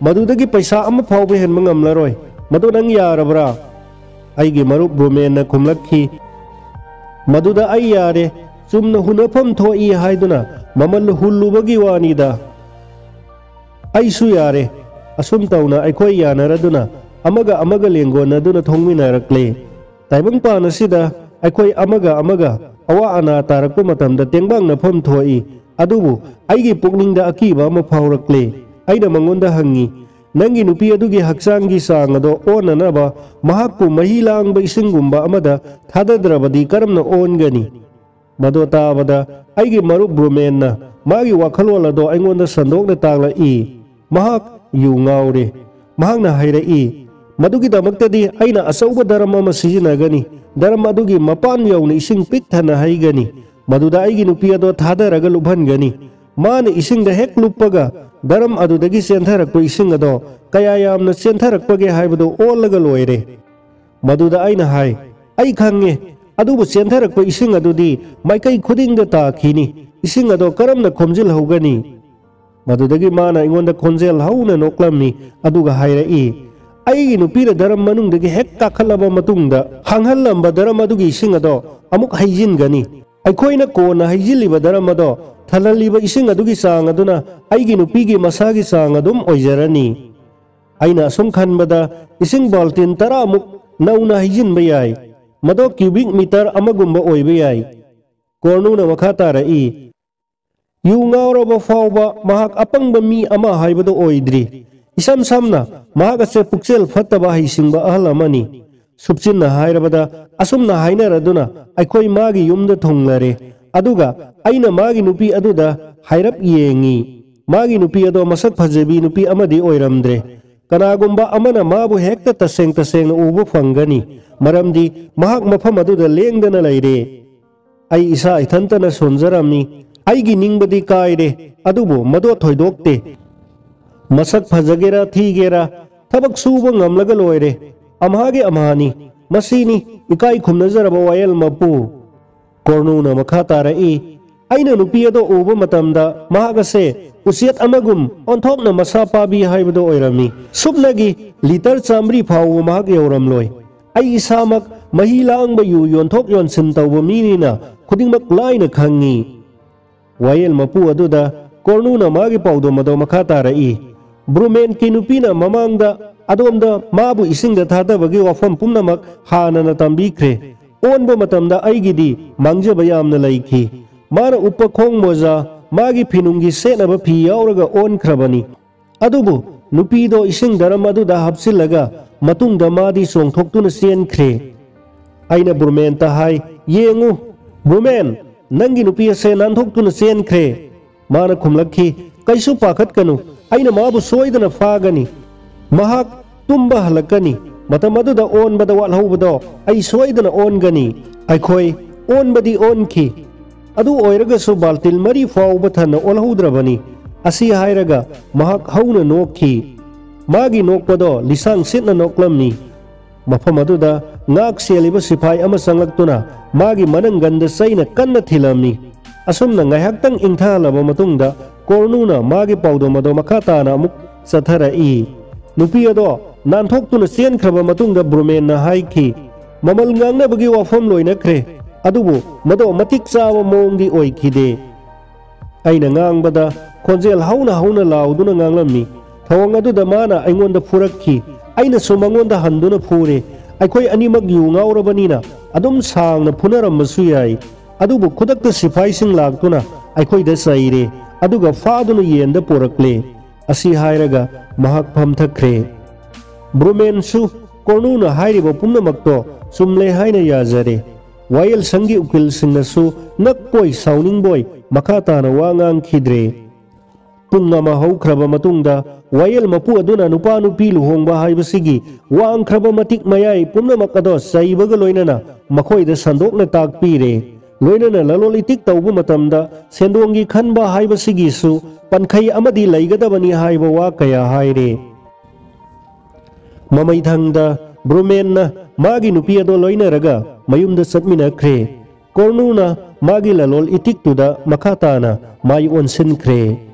ꯃꯗꯨꯗꯒꯤ ꯄꯩꯁꯥ ꯑꯃ ꯐꯥꯎꯕ ꯍꯦꯟꯕ ꯉꯝꯂꯔꯣꯏ꯫ ꯃꯗꯨ ꯅꯪ ꯌꯥꯔꯕ꯭ꯔꯥ?" ꯑꯩꯒꯤ ꯃꯔꯨꯞ ꯕ꯭ꯔꯨꯃꯦꯟꯅ ꯈꯨꯝꯂꯛꯈꯤ, "ꯃꯗꯨꯗ ꯑꯩ ꯌꯥꯔꯦ꯫ ꯆꯨꯝꯅ ꯍꯨꯟꯅꯐꯝ ꯊꯣꯛꯏ ꯍꯥꯏꯗꯨꯅ ꯃꯃꯜ ꯍꯨꯜꯂꯨꯕꯒꯤ ꯋꯥꯅꯤꯗ꯫ ꯑꯩꯁꯨ ꯌꯥꯔꯦ꯫" ꯑꯁꯨꯝ ꯇꯧꯅ ꯑꯩꯈꯣꯏ ꯌꯥꯅꯔꯗꯨꯅ ꯑꯃꯒ ꯑꯃꯒ ꯂꯦꯡꯒꯣꯟꯅꯗꯨꯅ ꯊꯣꯡꯃꯤꯟꯅꯔꯛꯂꯦ꯫ ꯇꯥꯏꯕꯪꯄꯥꯟ ꯑꯁꯤꯗ ꯑꯩꯈꯣꯏ ꯑꯃꯒ ꯑꯃꯒ ꯑꯋꯥ ꯑꯅꯥ ꯇꯥꯔꯛꯄ ꯃꯇꯝꯗ ꯇꯦꯡꯕꯥꯡꯅꯐꯝ ꯊꯣꯛꯏ꯫ ꯑꯗꯨꯕꯨ ꯑꯩꯒꯤ ꯄꯨꯛꯅꯤꯡꯗ ꯑꯀꯤꯕ ꯑꯃ ꯐꯥꯎꯔꯛꯂꯦ꯫ ꯑꯩꯅ ꯃꯉꯣꯟꯗ ꯍꯪꯉꯤ, "ꯅꯪꯒꯤ ꯅꯨꯄꯤ ꯑꯗꯨꯒꯤ ꯍꯛꯆꯥꯡꯒꯤ ꯆꯥꯡ ꯑꯗꯣ ꯑꯣꯟꯅꯅꯕ ꯃꯍꯥꯛꯄꯨ ꯃꯍꯤ ꯂꯥꯡꯕ ꯏꯁꯤꯡꯒꯨꯝꯕ ꯑꯃꯗ ꯊꯥꯗꯗ꯭ꯔꯕꯗꯤ ꯀꯔꯝꯅ ꯑꯣꯟꯒꯅꯤ?" ꯃꯗꯨ ꯇꯥꯕꯗ ꯑꯩꯒꯤ ꯃꯔꯨꯞ ꯕ꯭ꯔꯨꯃꯦꯟꯅ ꯃꯥꯒꯤ ꯋꯥꯈꯜꯂꯣꯟ ꯑꯗꯣ ꯑꯩꯉꯣꯟꯗ ꯁꯟꯗꯣꯛꯅ ꯇꯥꯛꯂꯛꯏ꯫ ꯃꯍꯥꯛ ꯌꯨ ꯉꯥꯎꯔꯦ꯫ ꯃꯍꯥꯛꯅ ꯍꯥꯏꯔꯛꯏ, "ꯃꯗꯨꯒꯤꯗꯃꯛꯇꯗꯤ ꯑꯩꯅ ꯑꯆꯧꯕ ꯗꯔꯝ ꯑꯃ ꯁꯤꯖꯤꯟꯅꯒꯅꯤ꯫ ꯗꯔꯝ ꯑꯗꯨꯒꯤ ꯃꯄꯥꯟ ꯌꯧꯅ ꯏꯁꯤꯡ ꯄꯤꯛ ꯊꯟꯅ ꯍꯩꯒꯅꯤ꯫ ꯃꯗꯨꯗ ꯑꯩꯒꯤ ꯅꯨꯄꯤ ꯑꯗꯣ ꯊꯥꯗꯔꯒ ꯂꯨꯞꯍꯟꯒꯅꯤ꯫ ꯃꯥꯅ ꯏꯁꯤꯡꯗ ꯍꯦꯛ ꯂꯨꯞꯄꯒ ꯗꯔꯝ ꯑꯗꯨꯗꯒꯤ ꯆꯦꯟꯊꯔꯛꯄ ꯏꯁꯤꯡ ꯑꯗꯣ ꯀꯌꯥ ꯌꯥꯝꯅ ꯆꯦꯟꯊꯔꯛꯄꯒꯦ ꯍꯥꯏꯕꯗꯨ ꯑꯣꯜꯂꯒ ꯂꯣꯏꯔꯦ꯫" ꯃꯗꯨꯗ ꯑꯩꯅ ꯍꯥꯏ, "ꯑꯩ ꯈꯪꯉꯦ, ꯑꯗꯨꯕꯨ ꯆꯦꯟꯊꯔꯛꯄ ꯏꯁꯤꯡ ꯑꯗꯨꯗꯤ ꯃꯥꯏꯀꯩ ꯈꯨꯗꯤꯡꯗ ꯇꯥꯈꯤꯅꯤ꯫ ꯏꯁꯤꯡ ꯑꯗꯣ ꯀꯔꯝꯅ ꯈꯣꯝꯖꯤꯜꯍꯧꯒꯅꯤ?" ꯃꯗꯨꯗꯒꯤ ꯃꯥꯅ ꯑꯩꯉꯣꯟꯗ ꯈꯣꯟꯖꯦꯜ ꯍꯧꯅ ꯅꯣꯛꯂꯝꯃꯤ, ꯑꯗꯨꯒ ꯍꯥꯏꯔꯛꯏ, "ꯑꯩꯒꯤ ꯅꯨꯄꯤꯅ ꯗꯔꯝ ꯃꯅꯨꯡꯗꯒꯤ ꯍꯦꯛ ꯀꯥꯈꯠꯂꯕ ꯃꯇꯨꯡꯗ ꯍꯥꯡꯍꯜꯂꯝꯕ ꯗꯔꯝ ꯑꯗꯨꯒꯤ ꯏꯁꯤꯡ ꯑꯗꯣ ꯑꯃꯨꯛ ꯍꯩꯖꯤꯟꯒꯅꯤ꯫ ꯑꯩꯈꯣꯏꯅ ꯀꯣꯟꯅ ꯍꯩꯖꯤꯜꯂꯤꯕ ꯗꯔꯝ ꯑꯗꯣ ꯊꯜꯍꯜꯂꯤꯕ ꯏꯁꯤꯡ ꯑꯗꯨꯒꯤ ꯆꯥꯡ ꯑꯗꯨꯅ ꯑꯩꯒꯤ ꯅꯨꯄꯤꯒꯤ ꯃꯁꯥꯒꯤ ꯆꯥꯡ ꯑꯗꯨꯝ ꯑꯣꯏꯖꯔꯅꯤ꯫ ꯑꯩꯅ ꯑꯁꯨꯝ ꯈꯟꯕꯗ ꯏꯁꯤꯡ ꯕꯥꯜꯇꯤꯟ ꯇꯔꯥꯃꯨꯛ ꯅꯧꯅ ꯍꯩꯖꯤꯟꯕ ꯌꯥꯏ꯫ ꯃꯗꯣ ꯀ꯭ꯌꯨꯕꯤꯛ ꯃꯤꯇꯔ ꯑꯃꯒꯨꯝꯕ ꯑꯣꯏꯕ ꯌꯥꯏ꯫" ꯀꯣꯔꯅꯨꯅ ꯃꯈꯥ ꯇꯥꯔꯛꯏ, "ꯌꯨ ꯉꯥꯎꯔꯕ ꯐꯥꯎꯕ ꯃꯍꯥꯛ ꯑꯄꯪꯕ ꯃꯤ ꯑꯃ ꯍꯥꯏꯕꯗꯨ ꯑꯣꯏꯗ꯭ꯔꯤ꯫ ꯏꯁꯝ ꯁꯝꯅ, ꯃꯍꯥꯛ ꯑꯁꯦ ꯄꯨꯛꯆꯦꯜ ꯐꯠꯇꯕ ꯍꯩꯁꯤꯡꯕ ꯑꯍꯜ ꯑꯃꯅꯤ꯫ ꯁꯨꯞꯆꯤꯟꯅ ꯍꯥꯏꯔꯕꯗ, ꯑꯁꯨꯝꯅ ꯍꯥꯏꯅꯔꯗꯨꯅ ꯑꯩꯈꯣꯏ ꯃꯥꯒꯤ ꯌꯨꯝꯗ ꯊꯨꯡꯂꯔꯦ꯫ ꯑꯗꯨꯒ ꯑꯩꯅ ꯃꯥꯒꯤ ꯅꯨꯄꯤ ꯑꯗꯨꯗ ꯍꯥꯏꯔꯞ ꯌꯦꯡꯉꯤ꯫ ꯃꯥꯒꯤ ꯅꯨꯄꯤ ꯑꯗꯣ ꯃꯁꯛ ꯐꯖꯕꯤ ꯅꯨꯄꯤ ꯑꯃꯗꯤ ꯑꯣꯏꯔꯝꯗ꯭ꯔꯦ꯫ ꯀꯅꯥꯒꯨꯝꯕ ꯑꯃꯅ ꯃꯥꯕꯨ ꯍꯦꯛꯇ ꯇꯁꯦꯡ ꯇꯁꯦꯡꯅ ꯎꯕ ꯐꯪꯒꯅꯤ, ꯃꯔꯝꯗꯤ ꯃꯍꯥꯛ ꯃꯐꯝ ꯑꯗꯨꯗ ꯂꯦꯡꯗꯅ ꯂꯩꯔꯦ꯫ ꯑꯩ ꯏꯁꯥ ꯏꯊꯟꯇꯅ ꯁꯣꯟꯖꯔꯝꯃꯤ꯫ ꯑꯩꯒꯤ ꯅꯤꯡꯕꯗꯤ ꯀꯥꯏꯔꯦ, ꯑꯗꯨꯕꯨ ꯃꯗꯣ ꯊꯣꯏꯗꯣꯛꯇꯦ꯫ ꯃꯁꯛ ꯐꯖꯒꯦꯔꯥ ꯊꯤꯒꯦꯔꯥ, ꯊꯕꯛ ꯁꯨꯕ ꯉꯝꯂꯒ ꯂꯣꯏꯔꯦ꯫ ꯑꯝꯍꯥꯒꯤ ꯑꯝꯍꯥꯅꯤ꯫ ꯃꯁꯤꯅꯤ ꯏꯀꯥꯏ ꯈꯨꯝꯅꯖꯔꯕ ꯋꯥꯌꯦꯜ ꯃꯄꯨ꯫ ꯀꯣꯔꯅꯨꯅ ꯃꯈꯥ ꯇꯥꯔꯛꯏ, ꯑꯩꯅ ꯅꯨꯄꯤ ꯑꯗꯣ ꯎꯕ ꯃꯇꯝꯗ ꯃꯍꯥꯛ ꯑꯁꯦ ꯎꯆꯦꯠ ꯑꯃꯒꯨꯝ ꯑꯣꯟꯊꯣꯛꯅ ꯃꯁꯥ ꯄꯥꯕꯤ ꯍꯥꯏꯕꯗꯣ ꯑꯣꯏꯔꯝꯃꯤ꯫ ꯁꯨꯞꯅꯒꯤ ꯂꯤꯇꯔ ꯆꯥꯃꯔꯤ ꯐꯥꯎꯕ ꯃꯍꯥꯛ ꯌꯧꯔꯝꯂꯣꯏ꯫ ꯑꯩ ꯏꯁꯥꯃꯛ ꯃꯍꯤ ꯂꯥꯡꯕ ꯌꯨ ꯌꯣꯟꯊꯣꯛ ꯌꯣꯟꯁꯤꯟ ꯇꯧꯕ ꯃꯤꯅꯤꯅ ꯈꯨꯗꯤꯡꯃꯛ ꯂꯥꯏꯅ ꯈꯪꯉꯤ꯫ ꯋꯥꯌꯦꯜ ꯃꯄꯨ ꯑꯗꯨꯗ ꯀꯣꯔꯅꯨꯅ ꯃꯥꯒꯤ ꯄꯥꯎꯗꯝ ꯑꯗꯣ ꯃꯈꯥ ꯇꯥꯔꯛꯏ, ꯕ꯭ꯔꯨꯃꯦꯟꯀꯤ ꯅꯨꯄꯤꯅ ꯃꯃꯥꯡꯗ ꯑꯗꯣꯝꯗ ꯃꯥꯕꯨ ꯏꯁꯤꯡꯗ ꯊꯥꯗꯕꯒꯤ ꯋꯥꯐꯝ ꯄꯨꯝꯅꯃꯛ ꯍꯥꯟꯅꯅ ꯇꯝꯕꯤꯈ꯭ꯔꯦ꯫ ꯑꯣꯟꯕ ꯃꯇꯝꯗ ꯑꯩꯒꯤꯗꯤ ꯃꯥꯡꯖꯕ ꯌꯥꯝꯅ ꯂꯩꯈꯤ꯫ ꯃꯥꯅ ꯎꯞꯄ ꯈꯣꯡ ꯃꯣꯖꯥ, ꯃꯥꯒꯤ ꯐꯤꯅꯨꯡꯒꯤ ꯁꯦꯠꯅꯕ ꯐꯤ ꯌꯥꯎꯔꯒ ꯑꯣꯟꯈ꯭ꯔꯕꯅꯤ꯫ ꯑꯗꯨꯕꯨ ꯅꯨꯄꯤꯗꯣ ꯏꯁꯤꯡ ꯗꯔꯝ ꯑꯗꯨꯗ ꯍꯥꯞꯆꯤꯜꯂꯒ ꯃꯇꯨꯡꯗ ꯃꯥꯗꯤ ꯆꯣꯡꯊꯣꯛꯇꯨꯅ ꯆꯦꯟꯈ꯭ꯔꯦ꯫ ꯑꯩꯅ ꯕ꯭ꯔꯨꯃꯦꯟꯇ ꯍꯥꯏ, "ꯌꯦꯡꯉꯨ, ꯕ꯭ꯔꯨꯃꯦꯟ, ꯅꯪꯒꯤ ꯅꯨꯄꯤ ꯑꯁꯦ ꯅꯥꯟꯊꯣꯛꯇꯨꯅ ꯆꯦꯟꯈ꯭ꯔꯦ꯫" ꯃꯥꯅ ꯈꯨꯝꯂꯛꯈꯤ, "ꯀꯩꯁꯨ ꯄꯥꯈꯠꯀꯅꯨ, ꯑꯩꯅ ꯃꯥꯕꯨ ꯁꯣꯏꯗꯅ ꯐꯥꯒꯅꯤ꯫ ꯃꯍꯥꯛ ꯇꯨꯝꯕ ꯍꯜꯂꯛꯀꯅꯤ꯫ ꯃꯇꯝ ꯑꯗꯨꯗ ꯑꯣꯟꯕꯗ ꯋꯥꯠꯍꯧꯕꯗꯣ ꯑꯩ ꯁꯣꯏꯗꯅ ꯑꯣꯟꯒꯅꯤ꯫" ꯑꯩꯈꯣꯏ ꯑꯣꯟꯕꯗꯤ ꯑꯣꯟꯈꯤ, ꯑꯗꯨ ꯑꯣꯏꯔꯒꯁꯨ ꯕꯥꯜꯇꯤꯜ ꯃꯔꯤ ꯐꯥꯎꯕ ꯊꯟꯅ ꯑꯣꯜꯍꯧꯗ꯭ꯔꯕꯅꯤ꯫ ꯑꯁꯤ ꯍꯥꯏꯔꯒ ꯃꯍꯥꯛ ꯍꯧꯅ ꯅꯣꯛꯈꯤ꯫ ꯃꯥꯒꯤ ꯅꯣꯛꯄꯗꯣ ꯂꯤꯁꯥꯡ ꯁꯤꯠꯅ ꯅꯣꯛꯂꯝꯃꯤ꯫ ꯃꯐꯝ ꯑꯗꯨꯗ ꯉꯥꯛ ꯁꯦꯜꯂꯤꯕ ꯁꯤꯐꯥꯏ ꯑꯃ ꯆꯪꯂꯛꯇꯨꯅ ꯃꯥꯒꯤ ꯃꯅꯪꯒꯟꯗ ꯆꯩꯅ ꯀꯟꯅ ꯊꯤꯜꯂꯝꯃꯤ꯫ ꯑꯁꯨꯝꯅ ꯉꯥꯏꯍꯥꯛꯇꯪ ꯏꯪꯊꯍꯜꯂꯕ ꯃꯇꯨꯡꯗ ꯀꯣꯔꯅꯨꯅ ꯃꯥꯒꯤ ꯄꯥꯎꯗꯝ ꯑꯗꯣ ꯃꯈꯥ ꯇꯥꯅ ꯑꯃꯨꯛ ꯆꯠꯊꯔꯛꯏ꯫ ꯅꯨꯄꯤ ꯑꯗꯣ ꯅꯥꯟꯊꯣꯛꯇꯨꯅ ꯆꯦꯟꯈ꯭ꯔꯕ ꯃꯇꯨꯡꯗ ꯕ꯭ꯔꯨꯃꯦꯟꯅ ꯍꯥꯏꯈꯤ, "ꯃꯃꯜ ꯉꯥꯡꯅꯕꯒꯤ ꯋꯥꯐꯝ ꯂꯣꯏꯅꯈ꯭ꯔꯦ, ꯑꯗꯨꯕꯨ ꯃꯗꯣ ꯃꯇꯤꯛ ꯆꯥꯕ ꯃꯑꯣꯡꯗꯤ ꯑꯣꯏꯈꯤꯗꯦ꯫" ꯑꯩꯅ ꯉꯥꯡꯕꯗ ꯈꯣꯟꯖꯦꯜ ꯍꯧꯅ ꯍꯧꯅ ꯂꯥꯎꯗꯨꯅ ꯉꯥꯡꯂꯝꯃꯤ꯫ ꯊꯧꯑꯣꯡ ꯑꯗꯨꯗ ꯃꯥꯅ ꯑꯩꯉꯣꯟꯗ ꯐꯨꯔꯛꯈꯤ꯫ ꯑꯩꯅꯁꯨ ꯃꯉꯣꯟꯗ ꯍꯟꯗꯨꯅ ꯐꯨꯔꯦ꯫ ꯑꯩꯈꯣꯏ ꯑꯅꯤꯃꯛ ꯌꯨ ꯉꯥꯎꯔꯕꯅꯤꯅ ꯑꯗꯨꯝ ꯁꯥꯡꯅ ꯐꯨꯅꯔꯝꯕꯁꯨ ꯌꯥꯏ꯫ ꯑꯗꯨꯕꯨ ꯈꯨꯗꯛꯇ ꯁꯤꯐꯥꯏꯁꯤꯡ ꯂꯥꯛꯇꯨꯅ ꯑꯩꯈꯣꯏꯗ ꯆꯩꯔꯦ, ꯑꯗꯨꯒ ꯐꯥꯗꯨꯅ ꯌꯦꯟꯗ ꯄꯣꯔꯛꯂꯦ꯫ ꯑꯁꯤ ꯍꯥꯏꯔꯒ ꯃꯍꯥꯛ ꯐꯝꯊꯈ꯭ꯔꯦ꯫ ꯕ꯭ꯔꯨꯃꯦꯟꯁꯨ ꯀꯣꯔꯅꯨꯅ ꯍꯥꯏꯔꯤꯕ ꯄꯨꯝꯅꯃꯛꯇꯣ ꯆꯨꯝꯂꯦ ꯍꯥꯏꯅ ꯌꯥꯖꯔꯦ꯫ ꯋꯥꯌꯦꯜ ꯁꯪꯒꯤ ꯎꯀꯤꯜꯁꯤꯡꯅꯁꯨ ꯅꯛꯄꯣꯏ ꯁꯥꯎꯅꯤꯡꯕꯣꯏ ꯃꯈꯥ ꯇꯥꯅ ꯋꯥ ꯉꯥꯡꯈꯤꯗ꯭ꯔꯦ꯫ ꯄꯨꯡ ꯑꯃ ꯍꯧꯈ꯭ꯔꯕ ꯃꯇꯨꯡꯗ ꯋꯥꯌꯦꯜ ꯃꯄꯨ ꯑꯗꯨꯅ ꯅꯨꯄꯥ ꯅꯨꯄꯤ ꯂꯨꯍꯣꯡꯕ ꯍꯥꯏꯕꯁꯤꯒꯤ ꯋꯥꯡꯈ꯭ꯔꯕ ꯃꯇꯤꯛ ꯃꯌꯥꯏ ꯄꯨꯝꯅꯃꯛ ꯑꯗꯣ ꯆꯩꯕꯒ ꯂꯣꯏꯅꯅ ꯃꯈꯣꯏꯗ ꯁꯟꯗꯣꯛꯅ ꯇꯥꯛꯄꯤꯔꯦ꯫ ꯂꯣꯏꯅꯅ ꯂꯂꯣꯟ ꯏꯇꯤꯛ ꯇꯧꯕ ꯃꯇꯝꯗ ꯁꯦꯟꯗꯣꯡꯒꯤ ꯈꯟꯕ ꯍꯥꯏꯕꯁꯤꯒꯤꯁꯨ ꯄꯟꯈꯩ ꯑꯃꯗꯤ ꯂꯩꯒꯗꯕꯅꯤ ꯍꯥꯏꯕ ꯋꯥ ꯀꯌꯥ ꯍꯥꯏꯔꯦ꯫ ꯃꯃꯩꯊꯪꯗ ꯕ꯭ꯔꯨꯃꯦꯟꯅ ꯃꯥꯒꯤ ꯅꯨꯄꯤ ꯑꯗꯣ ꯂꯣꯏꯅꯔꯒ ꯃꯌꯨꯝꯗ ꯆꯠꯃꯤꯟꯅꯈ꯭ꯔꯦ꯫ ꯀꯣꯔꯅꯨꯅ ꯃꯥꯒꯤ ꯂꯂꯣꯟ ꯏꯇꯤꯛꯇꯨꯗ ꯃꯈꯥ ꯇꯥꯅ ꯃꯥꯏ ꯑꯣꯟꯁꯤꯟꯈ꯭ꯔꯦ꯫